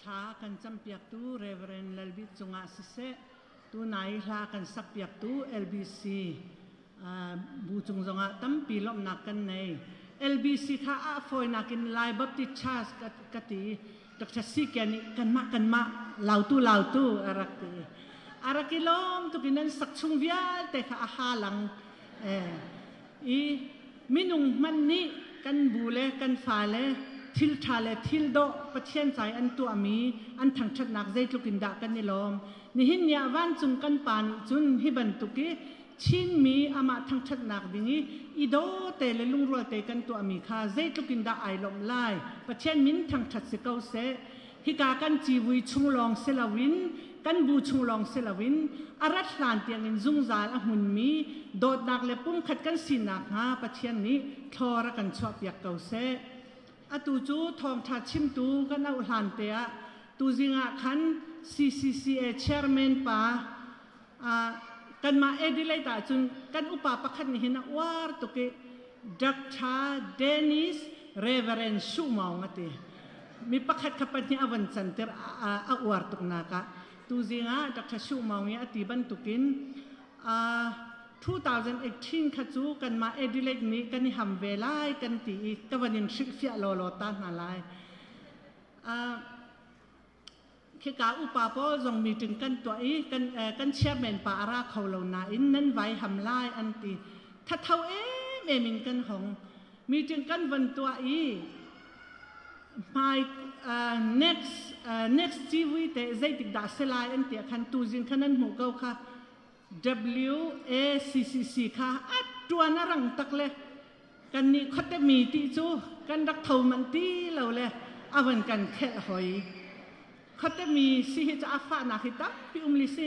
Thla kan campiaktu Reverend Lalbik cungah siseh, tunai hla kan sakpiaktu LBC bu cung zongah tampi lawmhnak kan nei. LBC kha a fawinak in Lai Baptist Church ka ti. Dr. Sikia nih kanmah kanmah lautu lautu a rak ti. A rak i lawm tuk in an sak chung vialte kha a halang. I minung hmanh nih kan bu le kan fale thil ṭha le thil dawh Pathian cai an tuahmi an thangṭhatnak zeitluk in dah kan i lawm. Nihin ni ah vancung kan Pa nih cun hi bantuk i Chinmi amah thangṭhatnak ding i i daw te le lungrual te kan tuahmi kha zeitluk in dah ai lawmh lai. Pathian min thangṭhat si ko seh. Hika kan civui chung lawng si loin kan bu chung lawng si loin a rat hlan tiangin zungzal a hmunmi dawtnak le pumkhat kan sinak hnga Pathian nih thlawr a kan chuahpiak ko seh. Atu cu thawngṭha chimtu kan auh hlan te ah tuzing ah khan CCCA chairman pa kanmah Adelaide ah cun kan upa pakhat nih hin a uar tuk i Dr. Dennis Reverend Suh Maung a ti. Mi pakhat kha pahnih a van canter a uar tuk nak ah tuzing ah Dr. Suh Maung i a ti bantukin 2018 kha cu kanmah Adelaide nih kan i ham ve lai kan ti i ka van in hrilhfiah lawlaw ta hna lai. Khika upa pawl zong meeting kan tuah i kan kan chairman pa a ra kho lo nain nan vai ham lai an ti. Thatho em em in kan hong. Meeting kan van tuah i hmai next next civui te zeitik dah si lai an ti khan tuzing khan an hmuh ko kha WACCC kha a tuan a rang tak le kan nih khuate mi ti cu kan rak tho manh ti lo le a van kan khelh hoi khuate mi si hi cu a fahnak hi tampi um li si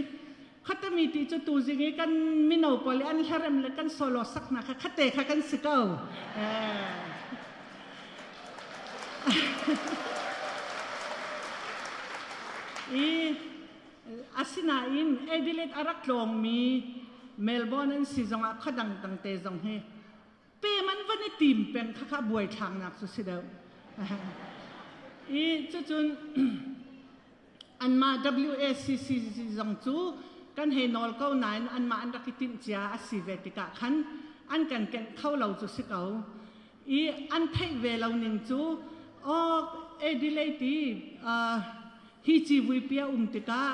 khuate mi ti cu tuzing i kan mino pawl i an hlarem le kan solo sak hna kha khate kha kan si ko i Asinain Adelaide a rak tlawngmi Melbourne an si zongah khuadang dangte zong hi pem an van i tim peng kha kha buaithlangnak cu si deuh. I cucun anmah WACC zong cu kan hei nawl ko nain anmah an rak i timh cia a si ve tikah khan an kan kenh kho lo cu si ko. I an theih ve lo ning cu aw Adelaide i Hi civuipi a um tikah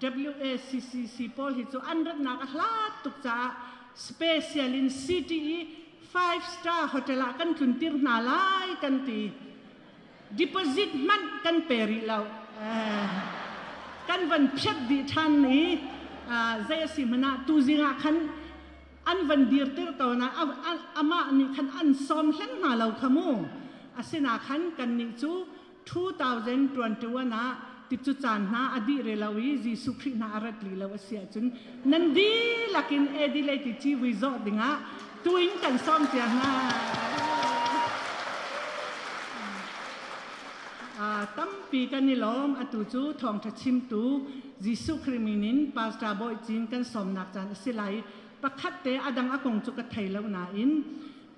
WACCC pawl hi cu an ratnak a hlat tuk caah special in city i five star hotel ah kan tluntir hna lai kan ti. Deposit hmanh kan pe rih lo. Kan van phiat dih ṭhan i zei a si hmanh ah tuzing ah khan an van dirtir ko na amah nih khan an sawm hleng hna lo kha mu. Asina khan kannih cu 2021 ah ticu caan hna a dih re lo i Jesuh Khrih hna a rat li lo a si ahcun nan dihlak in Adelaide ti civui zawh dingah tuin kan sawm cia hna. Tampi kan i lawm atu cu thawngṭha chimtu Jesuh Khrih min in Pastor Bawi Cin kan sawmnak caan a si lai. Pakhat te a dang a kong cu ka thei lo nain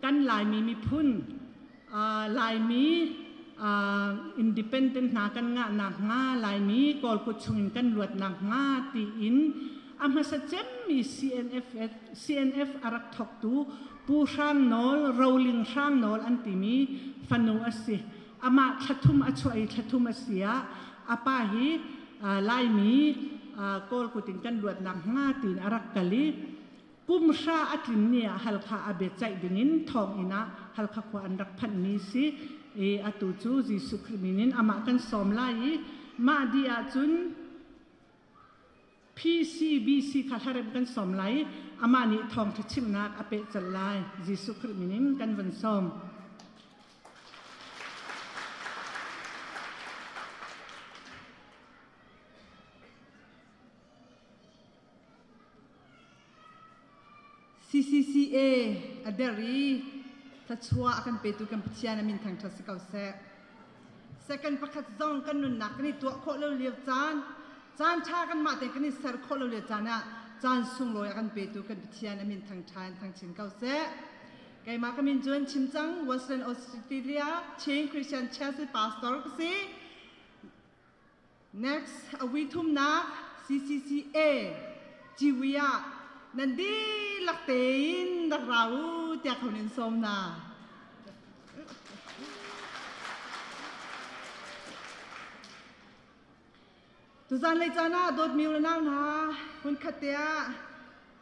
kan Laimi miphun Laimi independent hna kan ngah nakhnga Laimi Kawl kut chungin kan luat nakhnga tiin a hmasa cemmi CNF CNF a rak thawktu Pu Hrang Nawl Roling Hrang Nawl an timi fanu a si. Amah thlathum a chuah i thlathum a si ah a pa hi Laimi Kawl kut in kan luat nakhnga tiin a rak kal i Kum hra a tlin ni ah Halkha a biaceih dingin thawnginn ah Halkha khua an rak phanhmi si i atu cu Jesuh Khrih min in amah kan sawm lai i mah dih ahcun PCBC kha hlaremh kan sawm lai i amah nih thawngṭha chimnak a peh colh lai. Jesuh Khrih min in kan vun sawm. CCCA a der i thluachuah a kan petu kan Pathian a min thangṭhat si ko seh. Second pakhat zong kan nunnak kan i tuah khawh lo lio caan, caan ṭha kanmah tein kan i ser khawh lo lio caan ah caan sunglawi a kan petu kan Pathian a min thangṭha in thangchin ko seh. Keimah ka min cu an chim cang Western Australia Chin Christian Church pastor ka si. Next, a vui thumnak CCCA Ciwi ah nan dihlak tein rak ra u tiah ka hun in sawm hna. Tuzan lei caan ah dawtmi u le nau hna hmunkhat te ah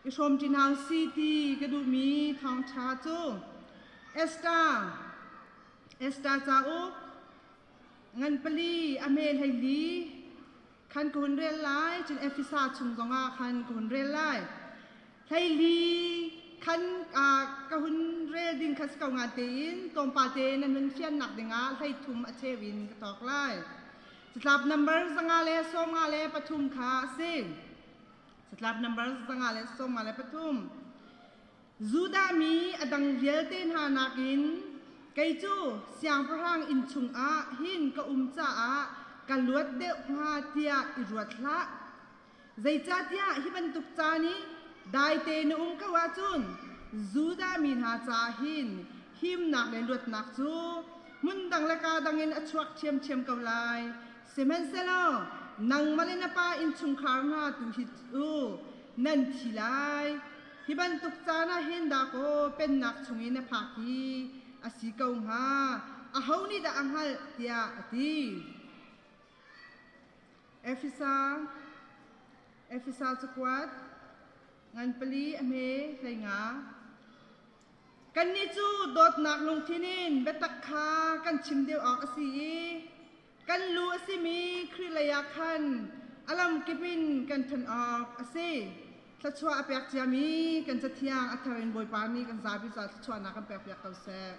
i hrawm ṭi hna si ti ka duhmi thawngṭha cu Esther Esther cauk ngan pali a hme hleili khan ka hun rel lai cun Efesa chung zongah khan ka hun rel lai hleili khan ka hun rel ding kha si ko ngan tein tlawmpal te nan hun fiannak dingah 13 a cheu in ka tawk lai. Catlap number 153 kha a si. Catlap number 153. Judah mi a dang vialte hna nakin kei cu siangpahrang inn chungah hin ka um caah ka luat deuh hnga tiah i ruat hlah. Zeicahtiah hi bantuk caan i daite na um ko ahcun Judah mi hna caah hin himnak le luatnak cu hmun dang le kaa dang in a chuak ṭhiamṭhiam ko lai. Sihmanhsehlaw nangmah le na pa innchungkhar hna tu hi cu nan thi lai. Hi bantuk caan ah hin dahkaw pennak chung i na phak hi a si ko hnga. Aho nih dah a hngalh tiah a ti. Efesa Efesa cakuat ngan pali a hme 15. Kannih cu dawtnak lungthin in biatak kha kan chim deuh awk a si i kan lu a simi Khrih lei ah khan a lamkip in kan ṭhan awk a si. Thluachuah a pek ciami kan Cathiang a thar in Bawipa nih kan zapi ca thluachuahnak kan pekpiak ko seh.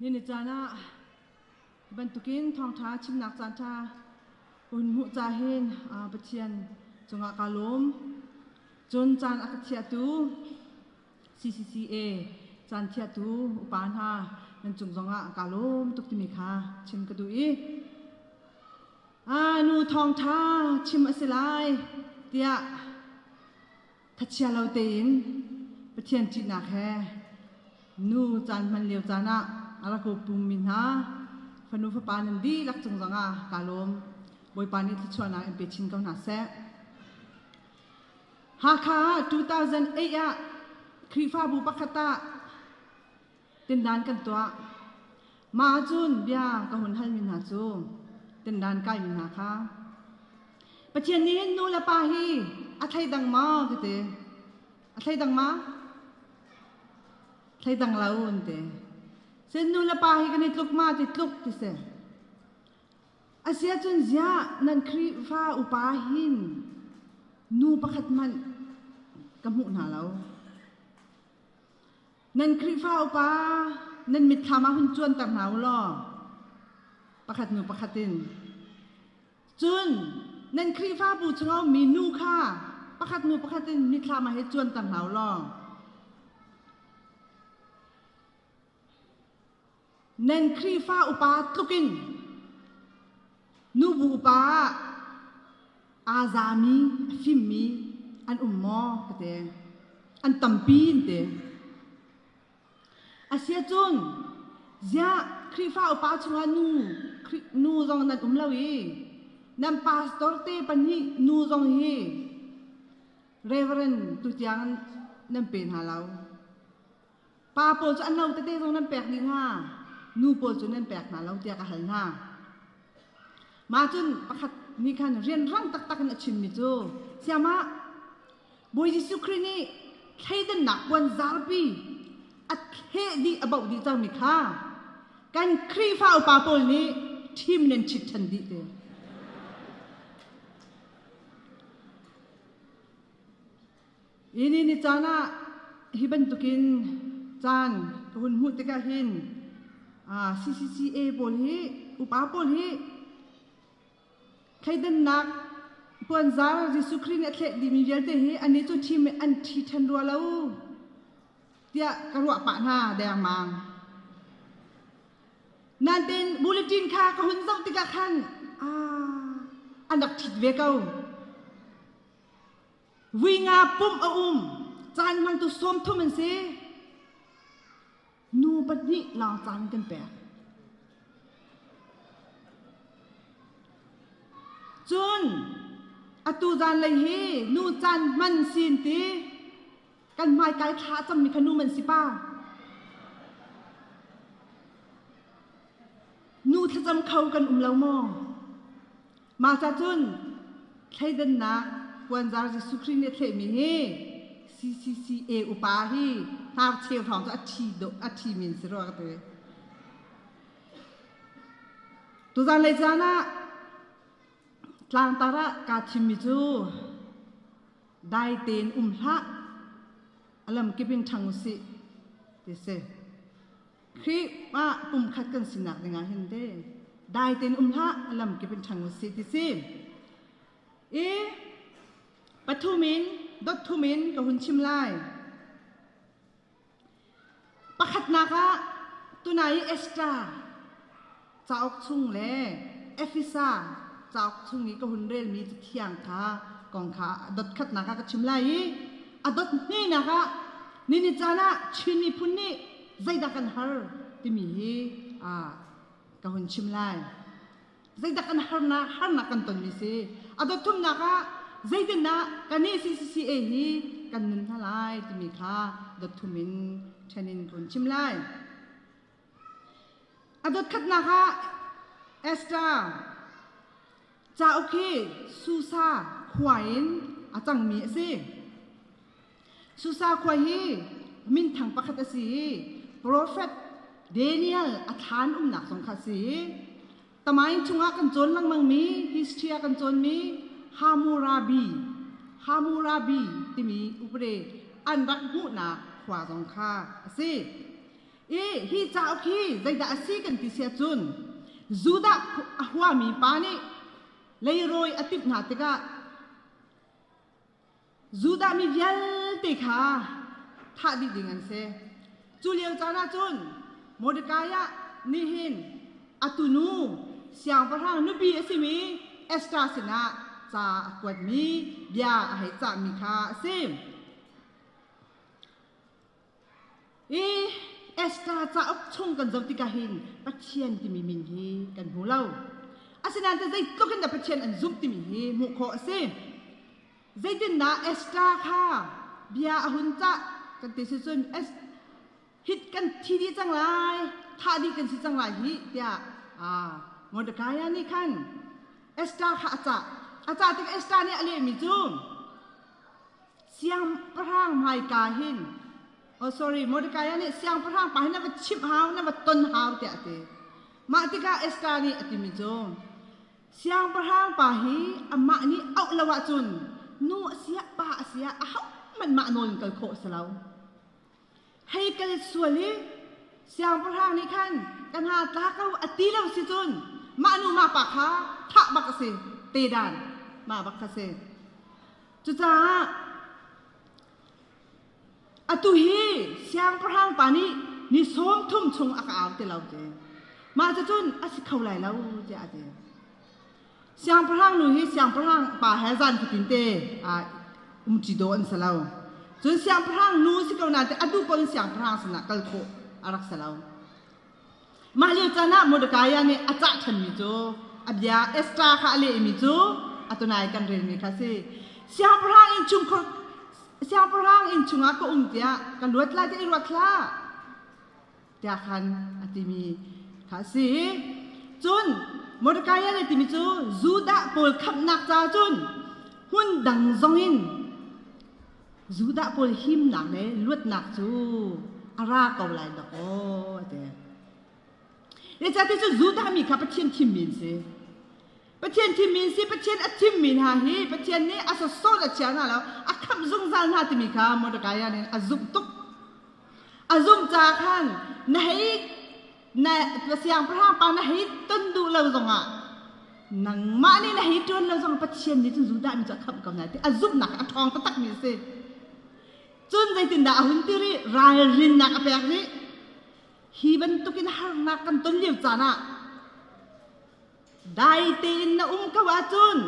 Ni caan ah bantukin thawngṭha chimnak caan ṭha hun hmuh ca hin Pathian cungah kaa lawm. Cun caan a ka thiahtu CCCA caan thiahtu upa hna nan cung zongah kaa lawm tuk timi kha chim ka duh i nu thawngṭha chim a si lai tiah Thachia lo tein Pathian ṭihnak he nu caan hman lio caan ah a rak pummi hna fanu fapa nan dihlak cung zongah kaa lawm. Bawipa nih thluachuahnak in pe chin ko hna seh. Hakha ah 2008 ah Khrihfabu pakhat ah tindan kan tuah. Mah ahcun bia ka hun halmi hna cu tindan kaimi hna kha Pathian nih hin nu le pa hi a thleidang maw ka ti. A thleidang ma? Thleidang lo an ti. Sin nu le pa hi kan i tluk ma ti tluk ti si. Asiahcun ziah nan Khrihfa upa hin nu pakhat hmanh ka hmuh hna lo. Nan Khrihfa upa nan mitthlam ah hun cuanter hna u law pakhat hnu pakhat in. Cun nan Khrihfabu chungah ummi nu kha pakhat hnu pakhat in mitthlam ah hi cuanter hna u law. Nan Khrihfa upa tlukin nubu upa ah aa zami, a fimmi an um maw ka ti. An tampi in ti. Asiahcun ziah Khrihfa upa chungah nu nu zong nan um lo i nan pastor te pahnih nu zong hi Reverend tutiang nan pe hna lo. Pa pawl cu an no tete zong nan pek dih hna. Nu pawl cu nan pek hna lo tiah ka hal hna. Mah cun pakhat nih khan rianrang taktak in a chimmi cu siamah Bawi Jesuh Khrih nih thleidannak puan zarpi a thleh dih a bauh dih cangmi kha kan Khrihfa upa pawl nih ṭhim nan ṭhit ṭhan dih te. Hi ni ni caan ah hi bantukin caan ka hun hmuh tikah hin CCCA pawl hi upa pawl hi thleidannak puanzar Jesuh Khrih nih a thleh dihmi vialte hi annih cu ṭhim an ṭhi ṭhan rua lo tiah ka ruah pah hna dengmang. Nain bulletin kha ka hun zoh tikah khan an rak ṭhit ve ko. Vui nga pumh a um. Caan hmangtu 30 an si. Nu pahnih lawng caan kan pek. Cun atu zanlei hi nu caan hman sin ti kan hmaikai thla cammi kha nu man si pa. Nu thlacam kho kan um lo maw? Mah ca cun thleidannak puanzar Jesuh Khrih nih a thlehmi hi CCCA upa hi hnarcheu hrawng cu a ṭhi a ṭhi min si rua ka ti. Tuzan lei caan ah tlangtar ah kaa thimmi cu dai tein um hlah a lamkip in ṭhang usih ti si. Khrih ah pumkhat kan sinak dingah hin te dai tein um hlah a lamkip in ṭhang usih ti si. I pathum in dot thum in ka hun chim lai. Pakhatnak ah tunai i Esther cauk chung le Efesa cauk chung i ka hun relmi cathiang kha kong kha a dot khatnak ah ka chim lai i a dot hninak ah nini caan ah Chin miphun nih zeidah kan har timi hi ka hun chim lai. Zeidah kan harnak harnak kan tonmi si. A dot thumnak ah zeitindah kannih CCCA hi kan nun hna lai timi kha dot thum in ṭhen in ka hun chim lai. A dot khatnak ah Esther cauk hi Susa khua in a cangmi a si. Susa khua hi minthang pakhat a si i profet Daniel a thlaan umnak zong kha a si. Tamain chungah kan cawn lengmangmi history ah kan cawnmi Hammurabi Hammurabi timi upade an rak hmuhnak khua zong kha a si. I hi cauk hi zeidah a si kan ti si ahcun Judah a huami pa nih leirawi a timh hna tikah Judah mi vialte kha thah dih ding an si. Cu lio caan ah cun Mordekai nih hin a tunu siangpahrang nupi a simi Esther sinah ca a kuatmi bia a hei cahmi kha a si. I Esther cauk chung kan zoh tikah hin Pathian timi min hi kan hmu lo. Asinain te zeitluk in dah Pathian an zumh timi hi hmuh khawh a si. Zeitindah Esther kha bia a hun cah kan ti si cun hit kan thi dih cang lai, thah dih kan si cang lai hi tiah Mordecai nih khan Esther kha a cah. A cah tik Esther nih a lehmi cu Siangpahrang hmaika hin oh sorry Mordecai nih siangpahrang pa hi na va chimh hau na va ton hau tiah a ti. Mah tikah Esther nih a timi cu siangpahrang pa hi amah nih auh lo ahcun nu a siah pa a siah ahohmanh mah nawl in kal khawh a si lo. Hei kal sual i siangpahrang nih khan ka hna tla ko a ti lo si cun mah nu mah pa kha thah bak a si te dan mah bak kha si. Cucaah atu hi siangpahrang pa nih ni 30 chung a ka au ti lo ti. Mah cucun a si kho lai lo tiah a ti. Siangpahrang nu hi siangpahrang pa he zan fatin te umṭi dawh an si lo. Cun siangpahrang nu si ko nain a duh paoh in siangpahrang sinah kal khawh a rak si lo. Mah lio caan ah Mordecai nih a cah ṭhanmi cu a bia Esther kha a lehmi cu atunai kan relmi kha a si. Siangpahrang innchungkhur siangpahrang inn chungah ka um tiah ka luat lai tiah i ruat hlah tiah khan a timi kha a si. Cun Mordecai nih timi cu Judah pawl khamhnak ca cun hmun dang zongin Judah pawl himnak le luatnak cu a ra ko lai dah aw a ti. Zeicahtiah cu Judah mi kha Pathian thimmi an si. Pathian thimmi an si, Pathian a thimmi hna hi Pathian nih a sawsawt a chia hna lo, a khamh zungzal hna timi kha Mordecai nih a zumh tuk. A zumh caah khan na hei na siangpahrang pa na hei ton duh lo zongah nangmah nih na hei ṭuan lo zong Pathian nih cun Judah mi cu a khamh ko hna ti a zumhnak a ṭhawng taktak mi a si. Cun zeitindah a hun ti rih? Ralrinnak a pek rih. Hi bantukin harnak kan ton lio caan ah dai tein na um ko ahcun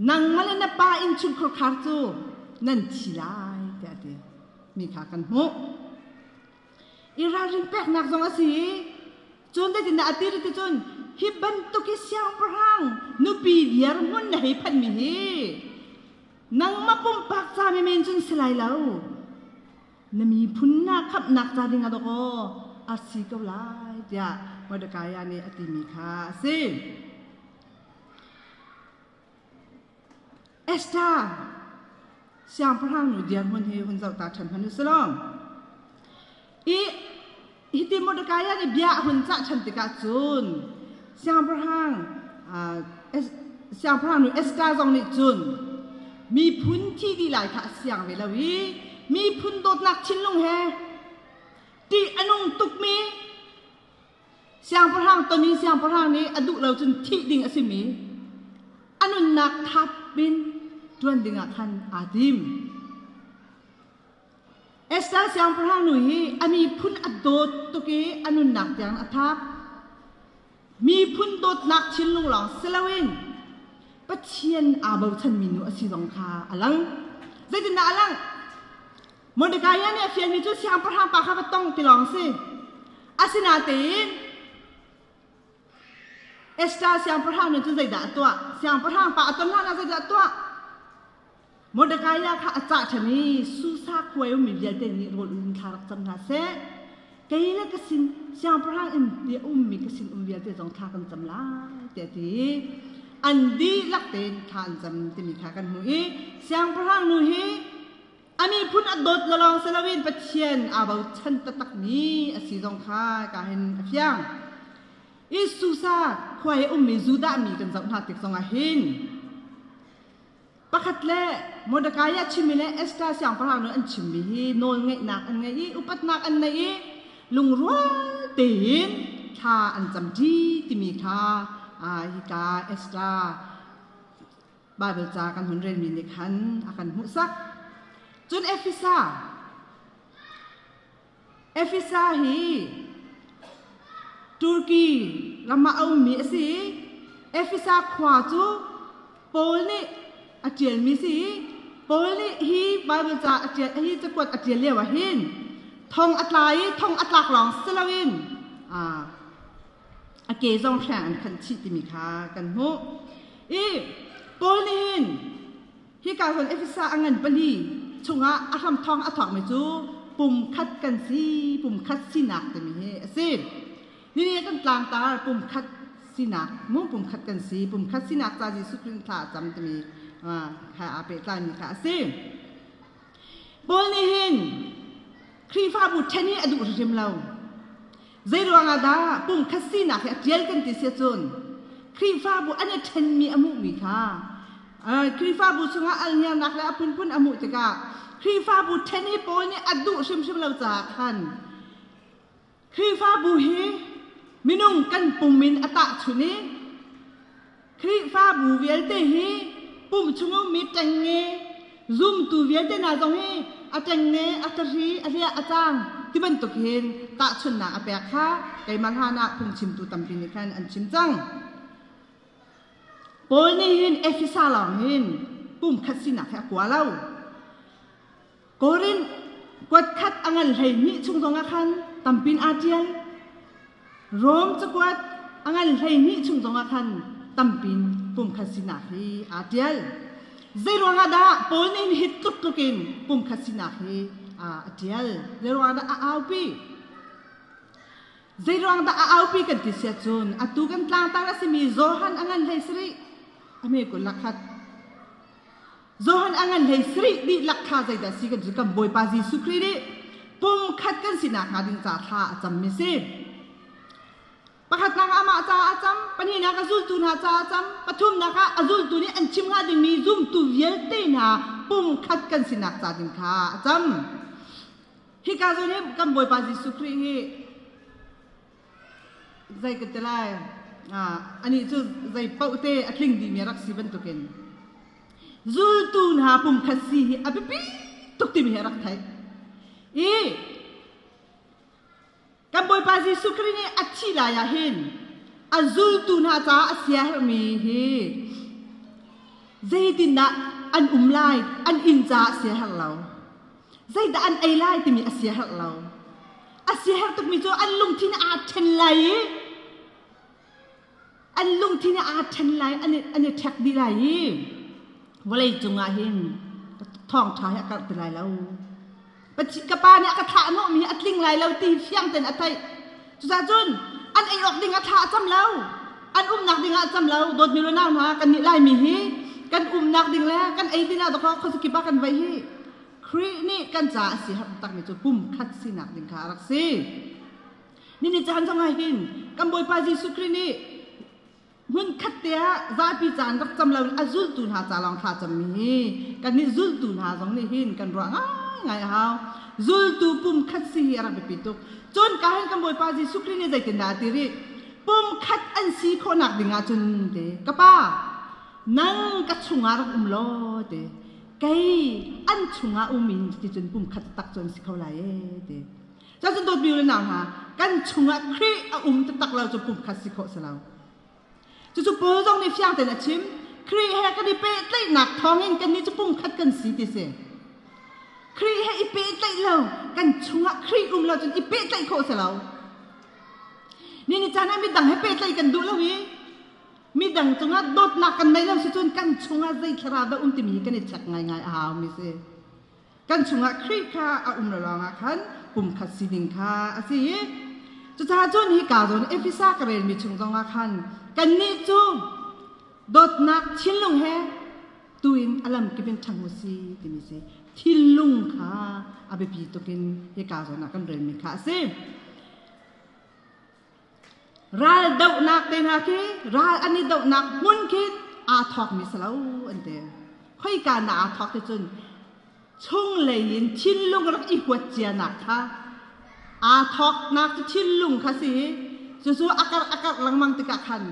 nangmah le na pa innchungkhar khar cu nan thi lai tiah a ti mi kha kan hmuh. I ralrin peknak zong a si i cun zeitindah a ti ti cun hi bantuk i siangpahrang nupi viar hmun na hei phanmi hi nangmah pumpak ca men cun si lai lo na miphun na khamhnak ca ding ah dawkaw a si ko lai tiah Mordecai nih a timi kha a si. Esther siangpahrang nu dirhmun hi hun zoh ta ṭhan hmanh u law. I hiti Mordecai nih bia a hun cah ṭhan tikah cun siangpahrang siangpahrang nu Esther zong nih cun miphun thi dih lai kha a siang ve lo i miphun dawtnak thinlung he ṭih a nung tukmi Siangpahrang ton in siangpahrang nih a duh lo cun thih ding a simi a nunnak thap in ṭuan dingah khan aa tim. Esther siangpahrang nu hi a miphun a dawt tuk i a nunnak tiang a thap. Miphun dawtnak thinlung lawng si loin Pathian aa bochanmi nu a si zong kha a lang. Zeitindah a langh? Mordecai nih a fialmi cu siangpahrang pa kha va tong ti lawng si. Asinain Esther siangpahrang nu cu zeidah a tuah? Siangpahrang pa a ton hlan ah zeidah a tuah? Mordecai kha a cah ṭhan i Susa khua i ummi vialte nih rawl in thla rak cam hna seh. Kei le ka sin siangpahrang inn i a ummi ka sin um vialte zong thla kan cam lai tiah a ti. An dihlak tein thla an cam timi kha kan hmuh i siangpahrang nu hi A miphun a dawt lawng si loin Pathian aa bochan taktakmi a si zong kha ka hin a fiang. I Susa khua i ummi Judah mi kan zoh hna tik zongah hin pakhat le Mordecai a chimmi le Esther siangpahrang nu an chimmi hi nawlngeihnak an ngei i upatnak an nei i lungrual tein thla an camṭi timi kha hika Esther Baibal ca kan hun relmi nih khan a kan hmuhsak. Cun Efesa Efesa hi Turkey ram ah a ummi a si i Efesa khua cu Paul nih a ṭialmi si i Paul nih hi Baibal ca a ṭial hi cakuat a ṭial lio ah hin thong a tla i thong a tlak lawng si loin a ke zong hreng an khanh chih timi kha kan hmuh. I Paul nih hin hika zawn Efesa a ngan pali chungah a hram thawng a thawkmi cu pumkhat kan si, pumkhat sinak timi hi a si. Nini kan tlangtar pumkhat sinak mu pumkhat kan si, pumkhat sinak ca Jesuh Khrih thla a cam timi kha aa pehtlaimi kha a si. Paul nih hin Khrihfabu ṭhen hi a duh hrimhrim lo. Zeiruang ah dah pumkhat sinak hi a ṭial kan ti si ahcun Khrihfabu an i ṭhenmi a hmuhmi kha Khrihfabu chungah alngiarnak le a phunphun a hmuh tikah Khrihfabu ṭhen hi Paul nih a duh hrimhrim lo caah khan Khrihfabu hi minung kan pum in a tahchunh i Khrihfabu vialte hi pum chung ummi ṭengnge zumtu vialte hna zong hi a ṭengnge, a ṭahri, a hliah, a cang. Ti bantuk hin tahchunhnak a pek kha keimah hlan ah phungchimtu tampi nih khan an chim cang. Paul nih hin Efesa lawng hin pumkhat sinak hi a kua lo. Korin kuatkhat a ngan 12 chung zongah khan tampin aa ṭial. Rom cakuat a ngan 12 chung zongah khan tampin pumkhat sinak hi aa ṭial. Zeiruangah dah Paul nih hi tluk tluk in pumkhat sinak hi a ṭial? Zeiruangah dah a aupi? Zeiruang dah a aupi kan ti siah cun atu kan tlangtar a simi Johan a ngan 17 a hme 21. Johan a ngan 17 dihlak kha zeidah si kan cu kan Bawipa Jesuh Khrih nih pumkhat kan sinak hnga ding ca thla a cammi si. Pakhatnak ah amah caah a cam, pahnihnak ah zultu hna caah a cam, pathumnak ah a zultu nih an chim hnga dingmi zumtu vialte hna pumkhat kan sinak ca ding kha a cam. Hika zawn hi kan Bawipa Jesuh Khrih hi zei ka ti lai anih cu zei paoh te a tling dihmi a rak si bantukin zultu hna pumkhat si hi a biapi tuk timi hi a rak theih i kan Bawipa Jesuh Khrih nih a thih lai ah hin a zultu hna caah a siaherhmi hi zeitindah an um lai an inn caah siaherh lo zeidah an ei lai timi a siaherh lo a siaherh tukmi cu an lungthin aa ṭhen lai i an lungthin aa ṭhen lai an i ṭhek dih lai i vawlei cungah hin thawngṭha hi a karh ti lai lo ka pa nih a ka thlah hnawhmi hi a tling lai lo ti fiang tein a theih cucaah cun an ei awk ding a thla a cam lo an umnak ding ah a cam lo dawtmi nau hna kan nih laimi hi kan umnak ding le kan ei ding ah dawkaw khuazakip ah kan vei hi Khrih nih kan caah a si har takmi cu pumkhat sinak ding kha a rak si. Nini caan zong ah hin kan Bawipa Jesuh Khrih nih hmun khat te ah zapi caan rak cam lo in a zultu hna ca lawng thla cammi hi kannih zultu hna zong nih hin kan ruah ngaingai a hau. Zultu pumkhat si hi a rak biapi tuk. Cun ka hin kan Bawipa Jesuh Khrih nih zeitindah a ti rih? Pumkhat an si khawhnak ding ah cun te ka pa nang ka chungah rak um law te kei an chungah um in ti cun pumkhat tak cu an si kho lai e ti cun dawtmi le nau hna kan chungah Khrih a um taktak lo cu pumkhat si khawh si lo. Cucu Paul zong nih fiang tein a chim. Khrih he kan i pehtlaihnak thawngin kannih cu pumkhat kan si ti si. Khrih he i pehtlaih lo kan chungah Khrih um lo cun i pehtlaih khawh si lo. Ni ni caan ah midang he pehtlaih kan duh lo i midang cungah dawtnak kan nei lo si cun kan chungah zei thlarau dah um timi hi kan i check ngaingai a hau mi si. Kan chungah Khrih kha a um lo lawngah khan pumkhat si ding kha a si i cucaah cun hika zawn Efesa ka relmi chung zongah khan kannih cu dawtnak thinlung he tuin a lamkip in ṭhang u si timi si thinlung kha a biapi tukin hika zawn ah kan relmi kha a si. Ral dohnak te hna khi ral an i dohnak hmun khi aa thawkmi si lo an ti. Khoika na aa thawk ti cun chunglei in thinlung rak i huat cianak kha aa thawknak cu thinlung kha si cucu a karh a karh lengmang tikah khan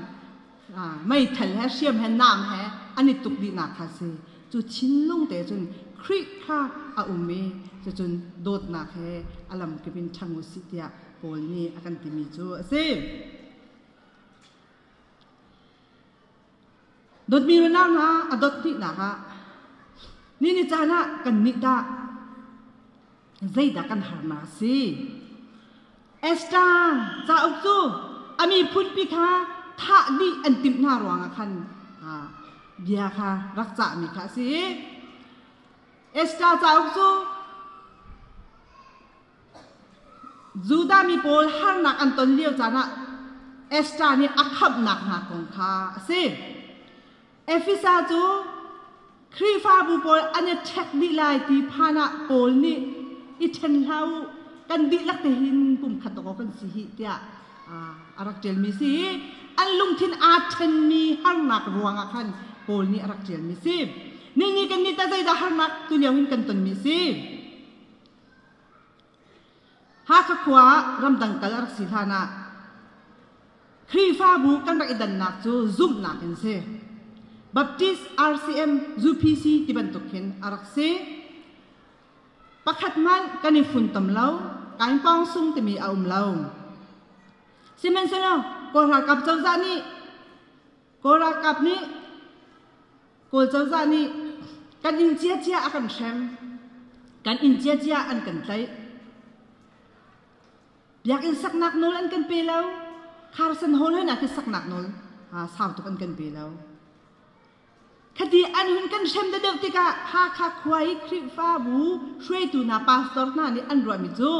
meithal he hriam he nam he an i tuk dihnak kha si. Cu thinlung te cun Khrih kha a um i cucun dawtnak he a lamkip in ṭhang u sih tiah Paul nih a kan timi cu a si. Dawtmi unau hna a dawt hnihnak ah ni ni caan ah kan nih tah zeidah kan harnak a si? Esther cauk cu a miphunpi kha thah dih an timh hna ruangah khan bia kha rak cahmi kha a si. Esther cauk cu Judah mi pawl harnak an ton lio caan ah Esther nih a khamhnak hna kong kha a si. Efesa cu Khrihfabu pawl an i ṭhek dih lai ti phan ah Paul nih i ṭhen hlah u, kan dihlak te hin pumkhat dawkaw kan si hih tiah a rak ṭialmi si. An lungthin aa ṭhenmi harnak ruangah khan Paul nih a rak ṭialmi si. Nihin kan nih tah zeidah harnak tulio hin kan tonmi si? Hakha khua ah ramdang kal a rak si hlan ah Khrihfabu kan rak i dannak cu zumhnak in si. Baptist, RCM, UPC ti bantuk hin a rak si. Pakhat hmanh kan i funtom lo. Kaingpawng sung timi a um lo. Sihmanhsehlaw Kawl ralkap cozah nih Kawl ralkap nih Kawl cozah nih kan inn ciacia a kan hrem. Kan inn ciacia an kan tlaih. Biakinn saknak nawl an kan pe lo. Kharsan Hall hoi khi saknak nawl sau tuk an kan pe lo. Khati an hun kan hrem deuh tikah Hakha khua i Khrihfabu hruaitu hna pastor hna nih an ruahmi cu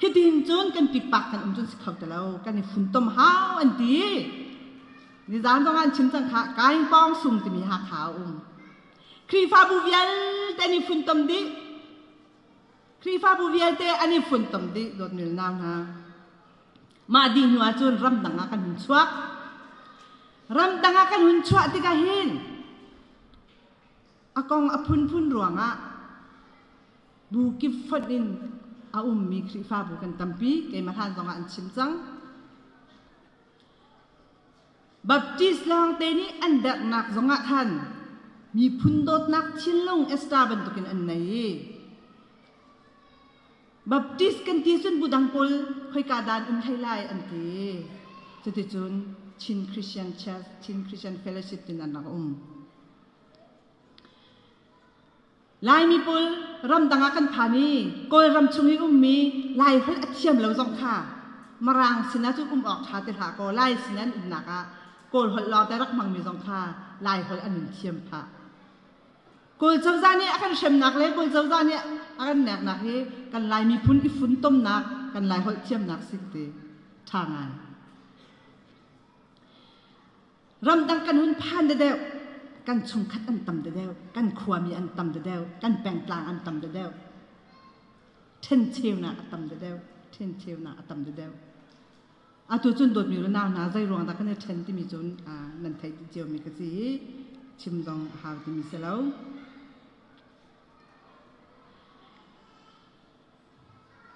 hitin cun kan pikpak kan um cun si kho ti lo kan i funtom hau an ti. Nizan zong an chim cang kha Kaingpawng sung timi Hakha a um. Khrihfabu vialte an i funtom dih. Khrihfabu vialte an i funtom dih dawtmi le nau hna. Mah dih hnu ahcun ramdang ah kan hun chuak. Ramdang ah kan hun chuah tikah hin a kong a phunphun ruangah bu kip fonh in a ummi Khrihfabu kan tampi. Keimah hlan zongah an chim cang. Baptist lawngte nih an derhnak zongah khan miphun dawtnak thinlung Esther bantukin an nei i Baptist kan ti cun budang pawl khoika dan um hlei lai an ti. Cuticun Chin Christian Church, Chin Christian Fellowship tin an rak um. Laimi pawl ramdang ah kan phan i Kawlram chung i ummi Laiholh a thiam lo zong kha Mirang sinah cun um awk ṭha ti hlah kaw Lai sin an umnak ah Kawl holh lawngte rak hmangmi zong kha Laiholh an in thiam phah. Kawl cozah nih a kan hremnak le Kawl cozah nih a kan neknak hi kan Lai miphun i funtomnak, kan Laiholh thiamnak si ti ṭha ngai. Ramdang kan hun phan deuh, kan chungkhat an tam deuh, kan khuami an tam deuh, kan pengtlang an tam deuh. Ṭhencheunak a tam deuh, ṭhencheunak a tam deuh. Atu cun dawtmi le nau hna zei ruang dah kan i ṭhen timi cun nan theih dih ciomi ka si i chim zong a hau timi si lo.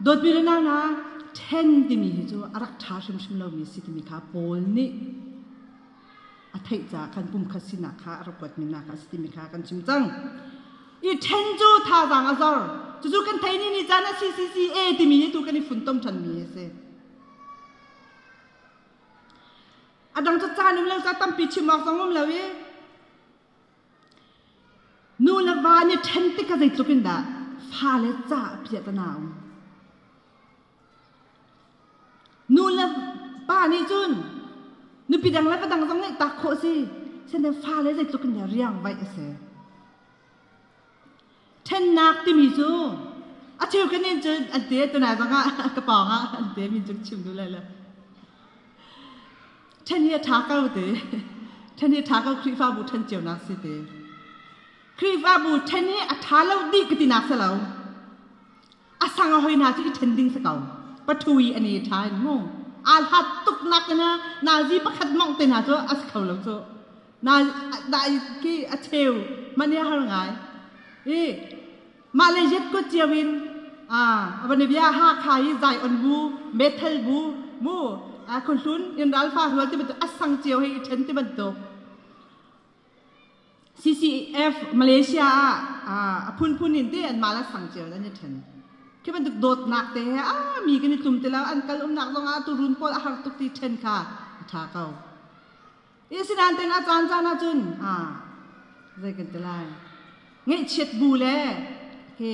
Dawtmi le nau hna ṭhen timi hi cu a rak ṭha hrimhrim lomi si timi kha Paul nih a theih caah khan pumkhat sinak kha a rak kuatmi nak a si timi kha kan chim cang. I ṭhen cu thazaang a zor. Cucu kan thei ni ni caan ah CCCA timi hi tu kan i funtom ṭhanmi a si. A dang cu caan um lo ca tampi chim awk zong um lo i nu le va nih ṭhen tik ah zeitluk in dah fale ca piah ta na um. Nu le pa nih cun nupi dang le va dang zong nih tak khawh si. Sinain fale zeitluk in dah riang vaih a si. Ṭhennak timi cu a cheu kan in cun an te tunai zong ah ka pawng ah an te min cu chim duh lai lo. Ṭhen hi a ṭha ko te. Ṭhen hi a ṭha ko Khrihfabu ṭhen cionak si te. Khrihfabu ṭhen hi a ṭha lo dih ka tinak si lo. A sang a hoi hna cu i ṭhen ding si ko. Pathui an i ṭha in mu. Aa hlat tuk nak na nazi pakhat mongh te hna cu a si kho lo cu. Na dai khi a cheu man hi a har ngai. I mah le yet ko cio in a van bia ha kha hi zai on bu metal bu mu a khuhlun in ralfa rual ti bantuk a sang cio he i ṭhen ti bantuk CCF Malaysia ah a phunphun in te an mah le sang cio an i ṭhen. Khi bantuk dawtnak te he a mi kan i tlum ti lo an kal umnak zong ah turun pawl a har tuk ti ṭhen kha a ṭha ko. I asinain teng a caan caan ahcun a zei kan ti lai ngeihchiat bu le khi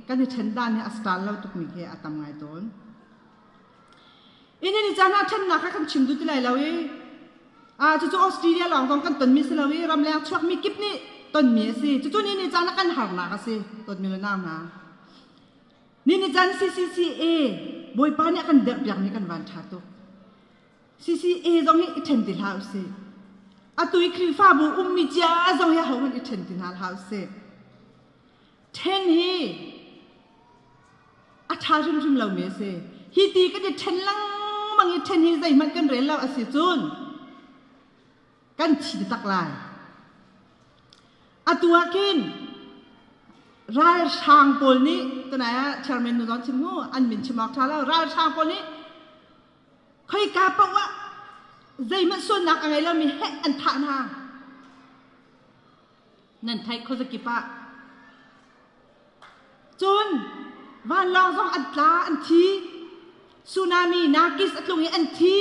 kan i ṭhen dan hi a style lo tukmi khi a tam ngai tawn. Ini ni caan ah ṭhennak kha kan chim duh ti lai lo i ah cucu Australia lawng zong kan tonmi si lo i ramleng chuakmi kip nih tonmi a si. Cucu ni ni caan ah kan harnak a si tonmi le nau hna. Ni ni caan CCCA Bawipa nih a kan derhpiakmi kan van ṭha tuk. CCA zong hi i ṭhen ti hlah usih. Atu i Khrihfabu ummi cia zong hi ahohmanh i ṭhen ti hna hlah usih. Ṭhen hi a ṭha hrimhrim lomi a si. Hi ti kan i ṭhen lengmang i ṭhen hi zeihmanh kan rel lo a si cun kan thi tak lai. Atu ah khin ralhrang pawl nih tunai ah chairman nu zong chim hu an min chim awk ṭha lo ralhrang pawl nih khoika paoh ah zeihmanh sualnak a ngei lomi heh an thah hna. Nan theih khuazakip ah. Cun Vanlawng zong an tla an thi. Tsunami Nargis a tlung i an thi.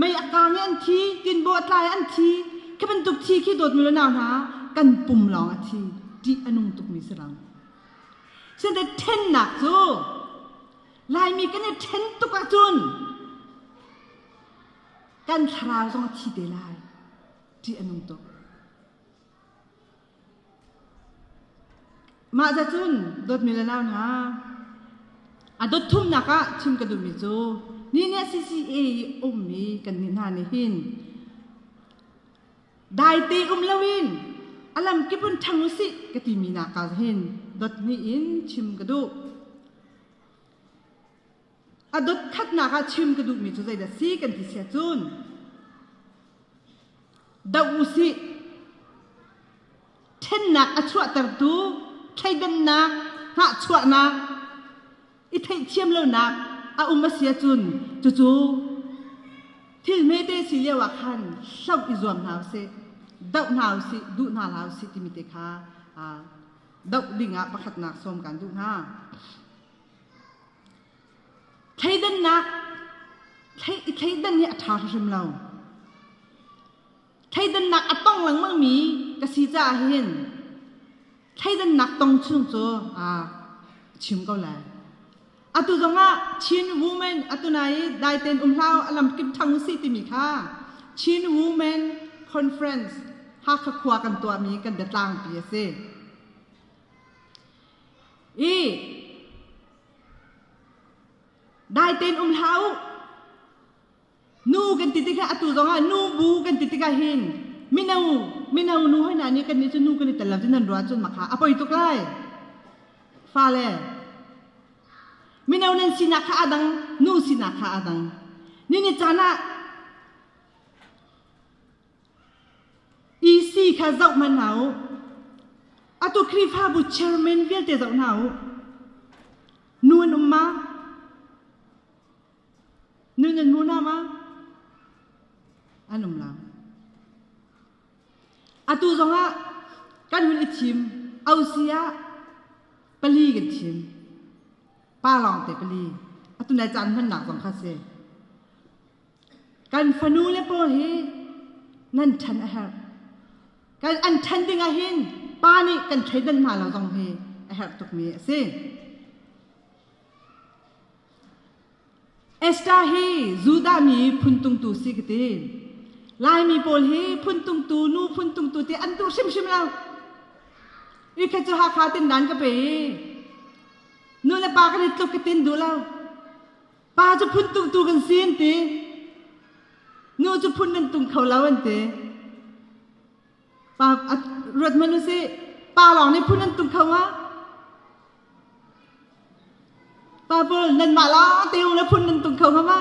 Mei a kaang i an thi, tinbaw a tla i an thi. Khi bantuk thi khi dawtmi le nau hna kan pum lawng a thi. Ṭih a nung tukmi si lo. Sinte ṭhennak cu Laimi kan i ṭhen tuk ahcun kan thlarau zong a thi te lai. Ṭih a nung tuk. Mah za cun dawtmi le nau hna a dot thumnak ah chim ka duhmi cu ni nih CCA i ummi kan nih hna nih hin daite um loin a lam kip in ṭhang usih ka timi nak ah hin dot hnih in chim ka duh. A dot khatnak ah chim ka duhmi cu zeidah si kan ti sia cun doh usih ṭhennak a chuahtertu thleidannak hnahchuahnak i theihthiam lonak a um a si ahcun cucu thil hmete si lio ah khan hloh i zuam hna usih doh hna usih duh hna hlah usih timi te kha doh dingah pakhatnak sawm kan duh hna. Thleidannak thleidan hi a ṭha hrimhrim lo. Thleidannak a tong lengmangmi ka si caah hin thleidannak tong chung cu chim ko lai. Atu zongah Chin Women atu nai i daiten um hlah a lamkip ṭhang usih timi kha Chin Women Conference Hakha khua kan tuahmi kan biatlangpi a si. I dai tein um hlah u. Nu kan ti tikah atu zongah nu bu kan ti tikah hin mino mino nu hoi hna nih kan nih cu nu kan i tel lo ti nan ruah cun makha a poi tuk lai. Fale mino nan sinak kha a dang nu sinak kha a dang. Ni ni caan ah EC kha zoh hmanh hna u. Atu Khrihfabu chairman vialte zoh hna u. Nu an um ma? Nu nan hmu hna ma? An um lo. Atu zongah kan hun i thim OC ah pali kan thim. Pa lawng te pali. Atu nai caan hmannak zong kha si. Kan fanu le pawl hi nan ṭhan a herh. Kan an ṭhan ding ah hin pa nih kan thleidan hna lo zong hi a herh tukmi a si. Esther hi Judah mi phuntungtu si ka ti. Laimi pawl hi phuntungtu, nu phuntungtu ti an duh hrimhrim lo. I kha cu Hakha tin dan ka pe i nu le pa kan i tluk ka tin duh lo. Pa cu phun tungtu kan si an ti. Nu cu phun nan tung kho lo an ti. Pa ruat hmanh usih. Pa lawng nih phun an tung kho ma? Pa pawl nanmah lawng te le phun nan tung kho hnga ma?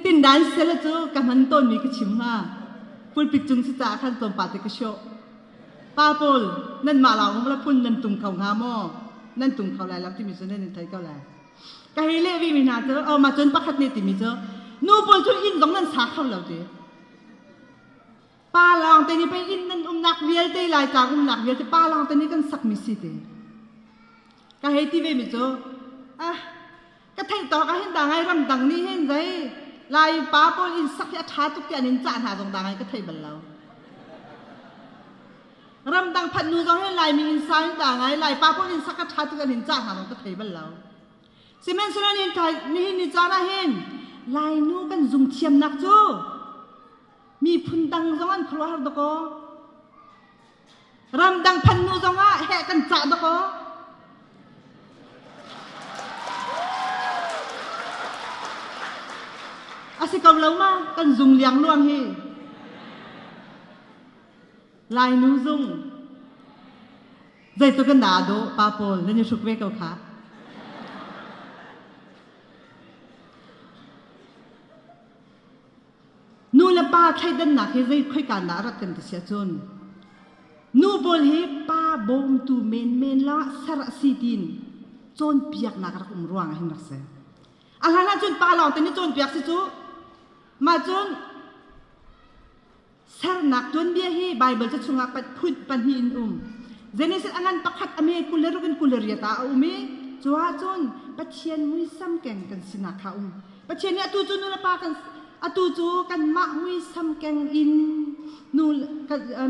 Tin dan sel cu ka hman tawnmi ka chim hnga. Pulpit cung si caah khan tlawmpal te ka show. Pa pawl nanmah lawng le phun nan tung kho hnga maw? Nan tung kho lai lo timi cu nan in thei ko lai. Ka hei leh vimi hna cu oh mah cun pakhat nih timi cu nu pawl cu inn zong nan sa kho lo ti. Pa lawng te nih pei inn nan umnak vialte Laitlang umnak vialte pa lawng te nih kan sakmi si ti. Ka hei ti ve mi cu ah ka theih tawk ah hin da ngai ramdang nih hin zei Lai pa pawl inn sak hi a ṭha tuk ti an in cah hna zong da ngai ka thei bal lo. Ramdang phat nu zong hin Laimi inn sa in da ngai Lai pa pawl inn sak a ṭha tuk an in cah hna zong ka thei bal lo. Sihmanhsehlaw nihin ni caan ah hin Lainu kan zung thiamnak cu miphun dang zong an khuaruahhar dakaw. Ramdang phan nu zongah heh kan cah dakaw. A si ko lo ma kan zung liang luang hi. Lainu zung. Zeitluk in dah dawh pa pawl nan i hruk ve ko kha. Nu le pa thleidannak hi zei khoika dah rat kan ti si ahcun nu pawl hi pa bawmtu menmen lawngah ser a si tiin cawnpiaknak rak um ruangah hin rak si. A hlan ahcun pa lawng te nih cawnpiak si cu. Mah cun sernak tuanbia hi Baibal ca chungah phun pahnih in um. Genesis angan pakhat ame 26 in 28 ah a um i cu ahcun Pathian muisam keng kan sinak kha um. Pathian nih atu cu nu le pa kan atu cu kanmah muisam keng in nu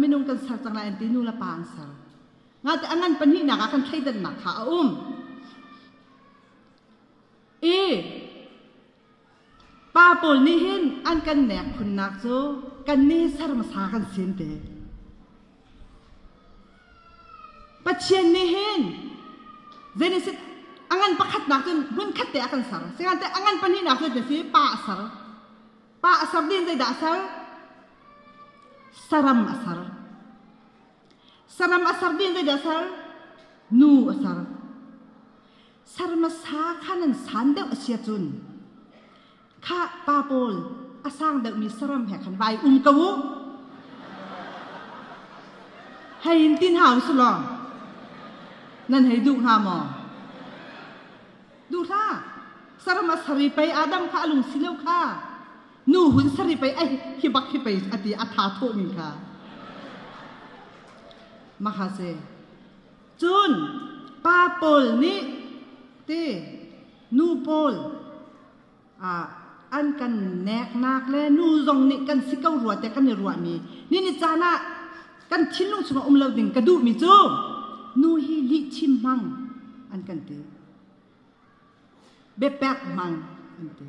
minung kan ser cang lai an ti nu le pa an ser. Ngate a ngan pahnihnak ah kan thleidannak kha a um. I pa pawl nih hin an kan nek phunnak cu kan nih ser hmasa kan sin te. Pathian nih hin Genesis a ngan pakhatnak cun hmun khat te a kan ser. Sihmanhsehlaw a ngan pahnihnak cu si pa a ser. Pa a ser din zeidah a ser? Saram a ser. Saram a ser din zeidah a ser? Nu a ser. Sarmasa kha nan san deuh a si ahcun kha pa pawl a sang deuhmi saram he khan vai um ko u. Hei in tin hau su law nan hei duh hnga maw? Duh hlah. Saram a sari pei Adam kha a lung si lo kha. Nu hun sari pei ai hi bak hi pei ati a tha thawh mi kha. Maka se Cun pa pawl nih ti nu pawl an kan neknak le nu zong nih kan si ko rua te kan i ruahmi ni ni caan ah kan thinlung chungah um lo ding ka duhmi cu nu hi lihchim hmang an kan ti. Biapek hmang an ti.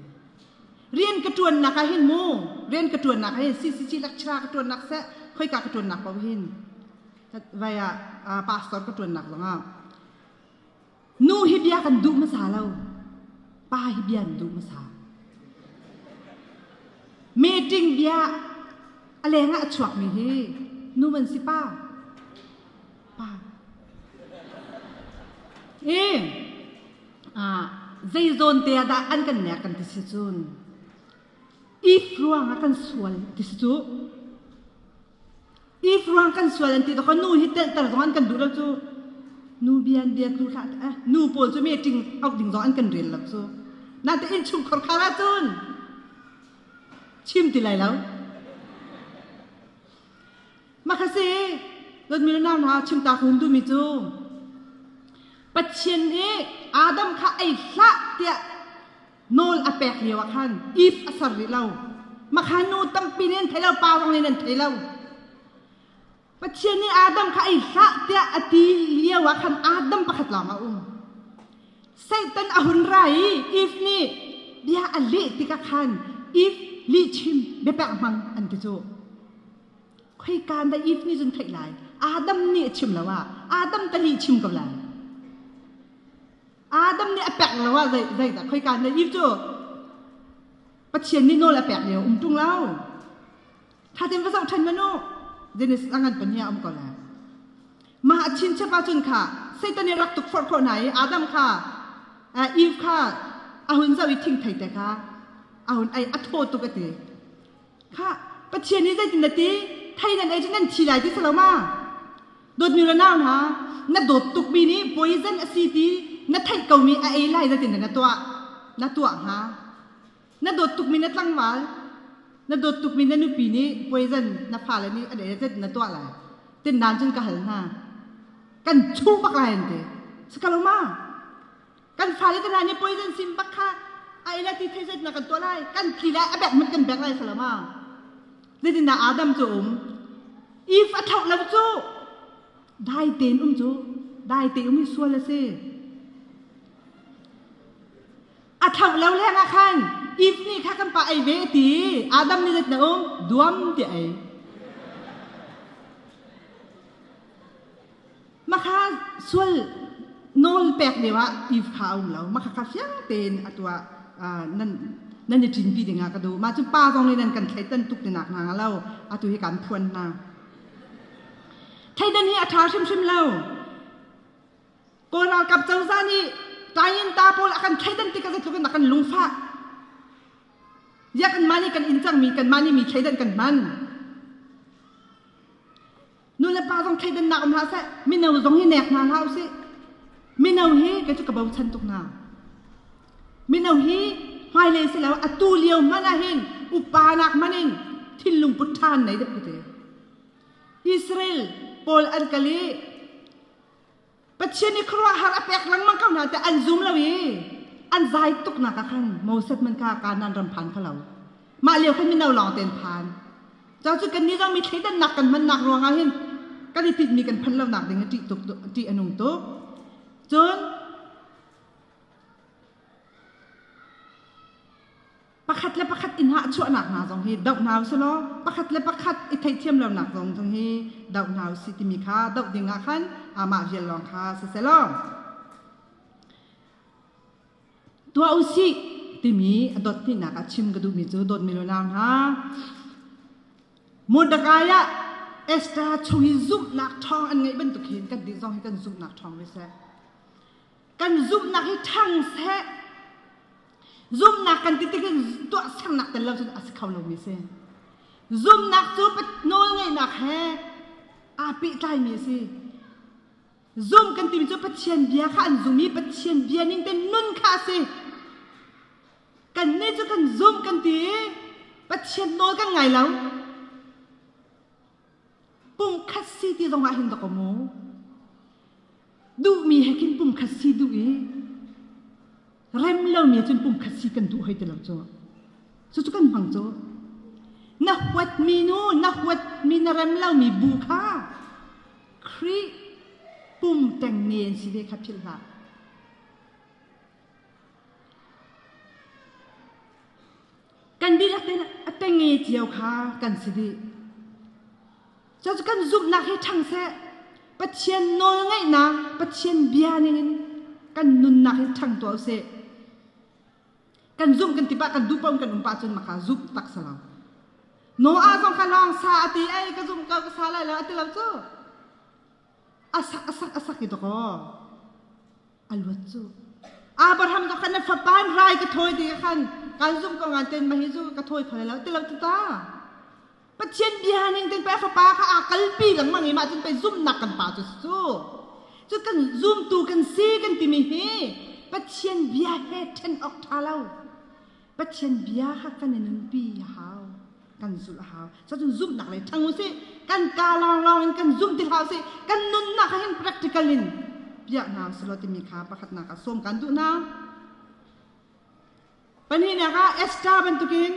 Rian ka ṭuannak ah hin mu rian ka ṭuannak ah hin CCC lecturer ka ṭuannak seh khoika ka ṭuannak paoh hin vai ah pastor ka ṭuannak zongah nu hi bia kan duh hmasa lo pa hi bia an duh hmasa meeting bia a leng ah a chuakmi hi nu man si pa pa i zei zawn te ah dah an kan nek kan ti si cun if ruang ah kan sual ti si cu if ruang kan sual an ti to nu hi telter zong an kan duh lo cu nu bian bia tlu hlah eh nu pawl cu meeting auh ding zong an kan rel lo cu na te inn chung khor khar ah cun chim ti lai lo Makhasi dawtmi le nau hna chimta ka hun duhmi cu Pathian nih Adam kha ei hlah tiah nawl a pek lio ah khan Eve a ser rih lo. Makha nu tampi nih an thei lo, pa zong nih an thei lo. Pathian nih Adam kha ei hlah tiah a ti lio ah khan Adam pakhat lawng a um. Satan a hun ra i Eve nih bia a leh tikah khan Eve lihchim biapek hmang an ti cu. Khoika dah Eve nih cun theih lai? Adam nih a chim lo ah Adam ta lih chim ko lai. Adam nih a pek lo ah zei zeidah khoika dah Eve cu Pathian nih nawl a pek lio um ṭung lo. Tha tein va zoh ṭhan man u. Genesis a ngan pahnih ah um ko lai. Mah a chinchap ahcun kha Satan nih rak tuk forh khawh hna i Adam kha Eve kha a hun zoh i thingthei te kha a hun ei a thaw tuk a ti. Kha Pathian nih zeitin na ti? Thei nan ei cu nan thi lai ti si lo ma? Dawtmi le nau hna, na dawt tukmi nih poison a si ti na theih komi a ei lai zeitin na tuah? Na tuah hnga? Na dawt tukmi na tlangval, na dawt tukmi na nupi nih poison na fale nih an ei zeitin na tuah lai? Tin nan cun ka hal hna. Kan chuh bak lai an ti. Si ka lo ma? Kan fale te hna nih poison sim bak kha a ila ti thei zet na kan tuah lai kan tli lai a bek mat kan bek lai salama zeitin dah Adam cu um if a thlauh lo cu dai tein um cu dai te um hi sual a si a thlauh lo leng ah khan if nih kha kan pa ei ve ti Adam nih zet na um duam ti ei Makha sual nawl pek lio ah Eve kha a um lo. Makha kha fiang tein a tuah nan nan i ṭinpi dingah ka duh. Mah cu pa zong nih nan kan thleidan tuk tinak hna lo. Atu hi kan phuan hna. Thleidan hi a ṭha hrimhrim lo. Kawl ralkap cozah nih Tayin ta pawl a kan thleidan tik ah zeitluk in a kan lungfah. Ziah kanmah nih kan inn cangmi kanmah nih mi thleidan kan hman. Nu le pa zong thleidannak um hlah seh, mino zong hi nek hna hlah usih. Mino hi kei cu ka bochan tuk hna. Mino hi hmailei si lo atu lio hmanh ah hin upa nak hmanh in thinlung put ṭhan nei deuh ka ti. Israel pawl an kal i. Pathian nih khuaruahhar a pek lengmang ko hna te an zum lo i an zai tuk nak ah khan Moses man kha Kanaan ram phan kho lo. Mah lio khan mino lawng ten phan. Ca cu kan nih zong mi thleidannak kan hmannak ruangah hin kan i tinhmi kan phanh lonak ding a ṭih tuk ṭih a nung tuk. Cun pakhat le pakhat i hnahchuahnak hna zong hi doh hna usih law pakhat le pakhat i theihthiam lonak zong zong hi doh hna usih timi kha doh ding ah khan amah vial lawng kha siseh law tuah usih timi a dot hnihnak ah chim ka duhmi cu dawtmi nunau hna Mordecai ah Esther chung i zumhnak ṭhawng an ngeih bantuk hin kan dih zong hi kan zumhnak ṭhawng ve seh. Kan zumhnak hi ṭhang seh. Zumhnak kan ti tik in tuahsernak tel lo cun a si kho lomi si. Zumhnak cu nawlngeihnak he aa pehtlaimi a si. Zum kan timi cu Pathian bia kha an zum i Pathian bia ning te nun kha a si. Kannih cu kan zum kan ti i Pathian nawl kan ngai lo. Pumkhat si ti zong ah hin dawk mu. Duhmi he khin pumkhat si duh i rem lomi cun pumkhat si kan duh hoi ti lo cu. Cucu kan hmang cu. Na huatmi nu, na huatmi na rem lomi bu kha Khrih pum ṭengnge an si ve kha philh hlah. Kan dihlak tein a ṭengnge cio kha kan si dih. Cucu kan zumhnak hi ṭhang seh. Pathian nawlngaihnak, Pathian bia ningin kan nunnak hi ṭhang tuah usih. Kan zumh kan ti pah, kan duh paoh kan um pah cun maka zumh tak si lo. Noah zong kha lawng sa a ti, ei ka zumh ko, ka sa lai lo a ti lo cu. A sak a sak a sak i dakaw. A luat cu. Abraham zong khan na fapa in rai ka thawi ti khan kan zumh ko ngan ten mahi zu ka thawi kho lai lo ti lo tu ta. Pathian bia ning ten pe fapa kha aa kalpi lengmang i mah cun pei zumhnak kan pa cu cu. Cu kan zumtu kan si kan timi hi Pathian bia he ṭhen awk ṭha lo. Pathian bia kha kan i nunpi a hau. Kan zulh a hau. Cun zumhnak lei ṭhang usih. Kan ka lawnglawng in kan zum ti hlah usih. Kan nunnak ah hin practical in piah hna usih law timi kha pakhatnak ah sawm kan duh hna. Pahnihnak ah Esther bantukin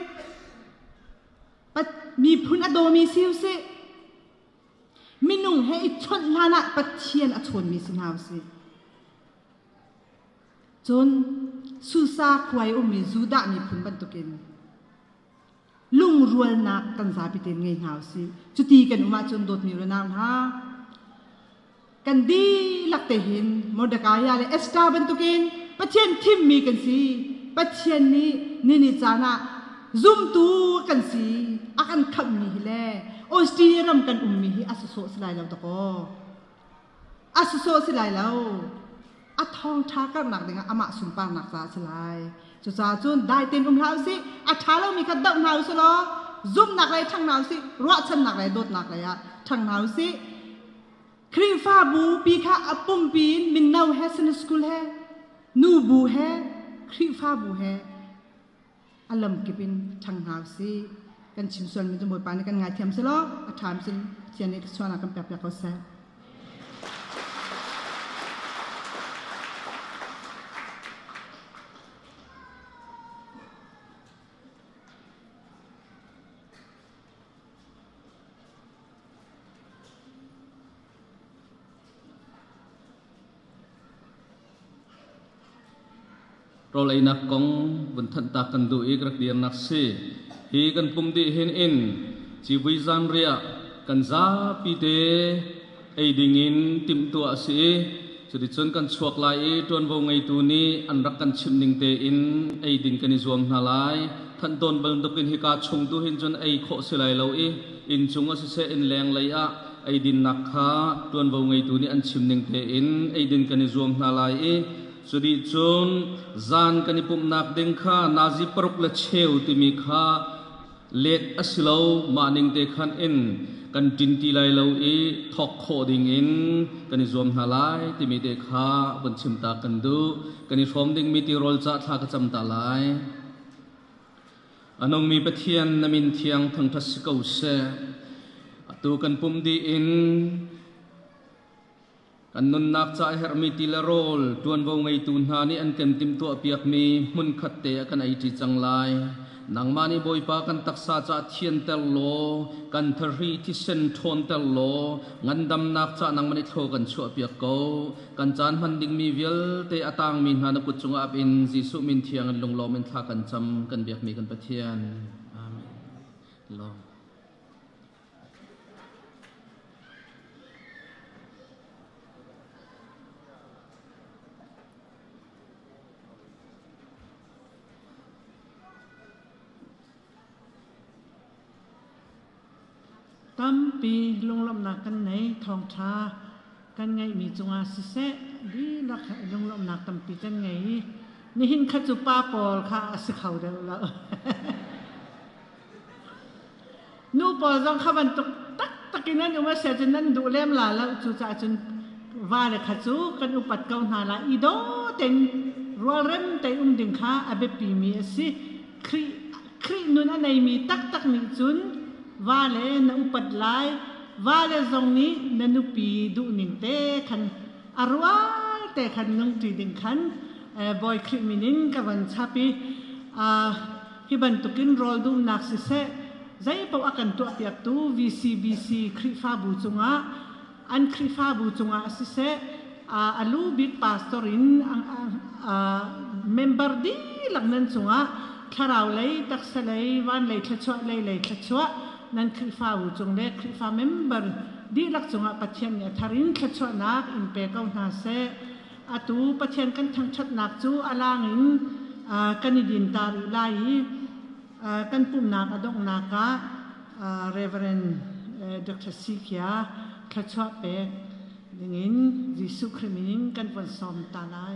miphun a dawmi si usih. Minung he i chawnh hlan ah Pathian a chawnmi si hna usih. Cun Susa khua i ummi Judah miphun bantukin lungrualnak kan zapi tein ngei hna usih. Cuti kan um ahcun dawtmi unau hna, kan dihlak te hin Mordecai le Esther bantukin Pathian thimmi kan si. Pathian nih nini caan ah zumtu kan si a kan khamhmi hi le Australia ram kan ummi hi a sawsawh si lai lo dakaw. A sawsawh si lai lo. A thawngṭha karhnak dingah amah sunparnak caah a si lai. Cucaah cun dai tein um hlah usih, a ṭha lomi kha doh hna usih law zumhnak lei ṭhang hna usih, ruahchannak lei dawtnak lei ah ṭhang hna usih. Khrihfabu pi kha a pumpi in mino he Sunday school he nubu he Khrihfabu he a lamkip in ṭhang hna usih. Kan chim sualmi cu Bawipa nih kan ngaithiam selaw a ṭha cun Pathian nih thluachuahnak kan pekpiak ko seh. Rawl einak kong vun thanhtak kan duh i ka rak dirnak si. Hi kan pum dih hin in civui zanriah kan zapi te ei ding in timhtuah a si i cuticun kan chuak lai i ṭuanvo ngeitu nih an rak kan chimh ning tein ei ding kan i zuam hna lai. Thanh tawn bantukin hika chung tu hin cun ei khawh si lai lo i inncung ah siseh innleng lei ah eidinnak kha ṭuanvo ngeitu nih an chim ning tein eidin kan i zuam hna lai i cudih cun zan kan i pumhnak ding kha nazi paruk le cheu timi kha let a si lo mah ning te khan in kan ṭin ti lai lo i thawk khawh ding in kan i zuam hna lai timi te kha vun chim ta kan duh kan i hrawm dingmi tirawl cah thla ka cam ta lai. A nungmi Pathian na min thiang thangṭhat si ko seh. Atu kan pum dih in Kan nunnak ca a herhmi ti le rawl ṭuanvo ngeitu hna nih an kan timhtuahpiakmi hmunkhat te ah kan eiṭi cang lai. Nangmah nih Bawipa kan taksa caah thianter law, kan thahri thisen ṭhawnter law, ngandamnak caah nangmah nih thlaw kan chuahpiak ko. Kan caan hman dingmi vialte a tangmi hna na kut cungah ap in Jesuh min thiang in lunglawm in thla kan cam, kan biakmi kan Pathian. Amen. Lawm. Tampi lunglawmhnak kan nei, thawngṭha kan ngeihmi cungah siseh dihlak lunglawmhnak tampi kan ngei i nihin kha cu pa pawl kha a si kho deuh lo. Nu pawl zong kha bantuk taktak in an um a si ahcun nan duh lem la lo. Cucaah cun vale kha cu kan upat ko hna lai. I daw tein rualrem tein um ding kha a biapimi a si. Khrih, Khrih nun a neimi taktak nih cun vale na upat lai. Vale zong nih na nupi duhning te khan a rual te khan nungṭi ding khan Bawi Khrih min in ka van chap i Hi bantukin rawl dumnak siseh, zeipaoh a kan tuahpiaktu VCBC Khrihfabu cungah, an Khrihfabu cungah siseh, a lu bik pastor in member dihlak nan cungah thlarau lei, taksa lei, van lei thluachuah, lei lei thluachuah nan Khrihfabu cung le Khrihfa member dihlak cungah Pathian nih a thar in thluachuahnak in pe ko hna seh. Atu Pathian kan thangṭhatnak cu a lang in kan i din ta rih lai i kan pumhnak a donghnak ah Reverend Dr. Sikia thluachuah pek dingin Jesuh Khrih min in kan von sawm ta lai.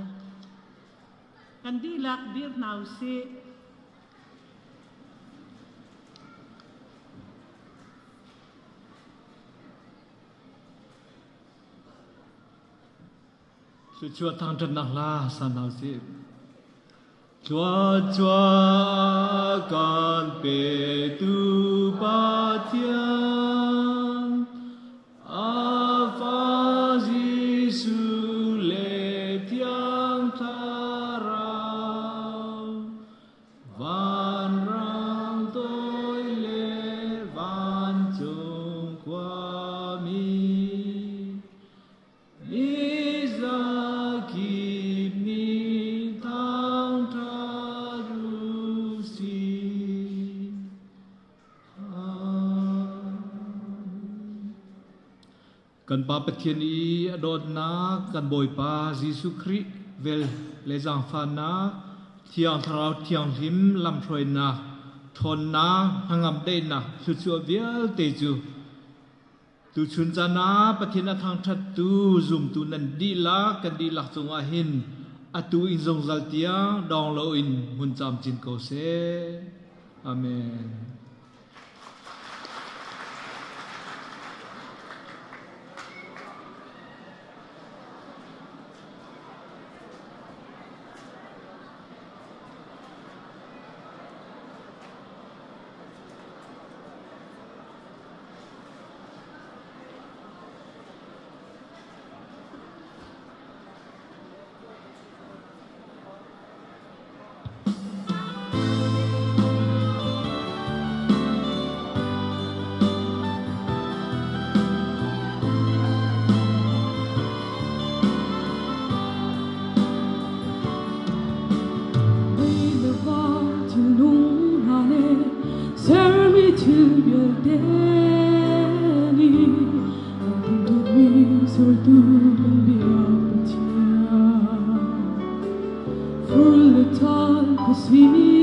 Kan dihlak dir hna u sih. Cucu thangṭhatnak hla sa hna usih. Thluachuah kan petu Pathian, a Fa Jesuh le Thiang Thlarau, Vanrang toi le vancung khuami, Nizakip nih thangṭhat u sih. Kan Pa Pathian i a dawtnak, kan Bawipa Jesuh Khrih vel le zaangfahnak, Thiang Thlarau Thianghlim lamhruainak, ṭhawnnak, hnangam daihnak, thluachuah vialte cu tuchun caan ah Pathian a thangṭhattu zumtu nan dihlak kan dihlak cungah hin atu in zungzal tiang dawng loin hmun camcin ko seh. Amen. Sermi thil vialte nih kan dawtmi sertu kan biak Pathian. Fur le ṭhal khuasik.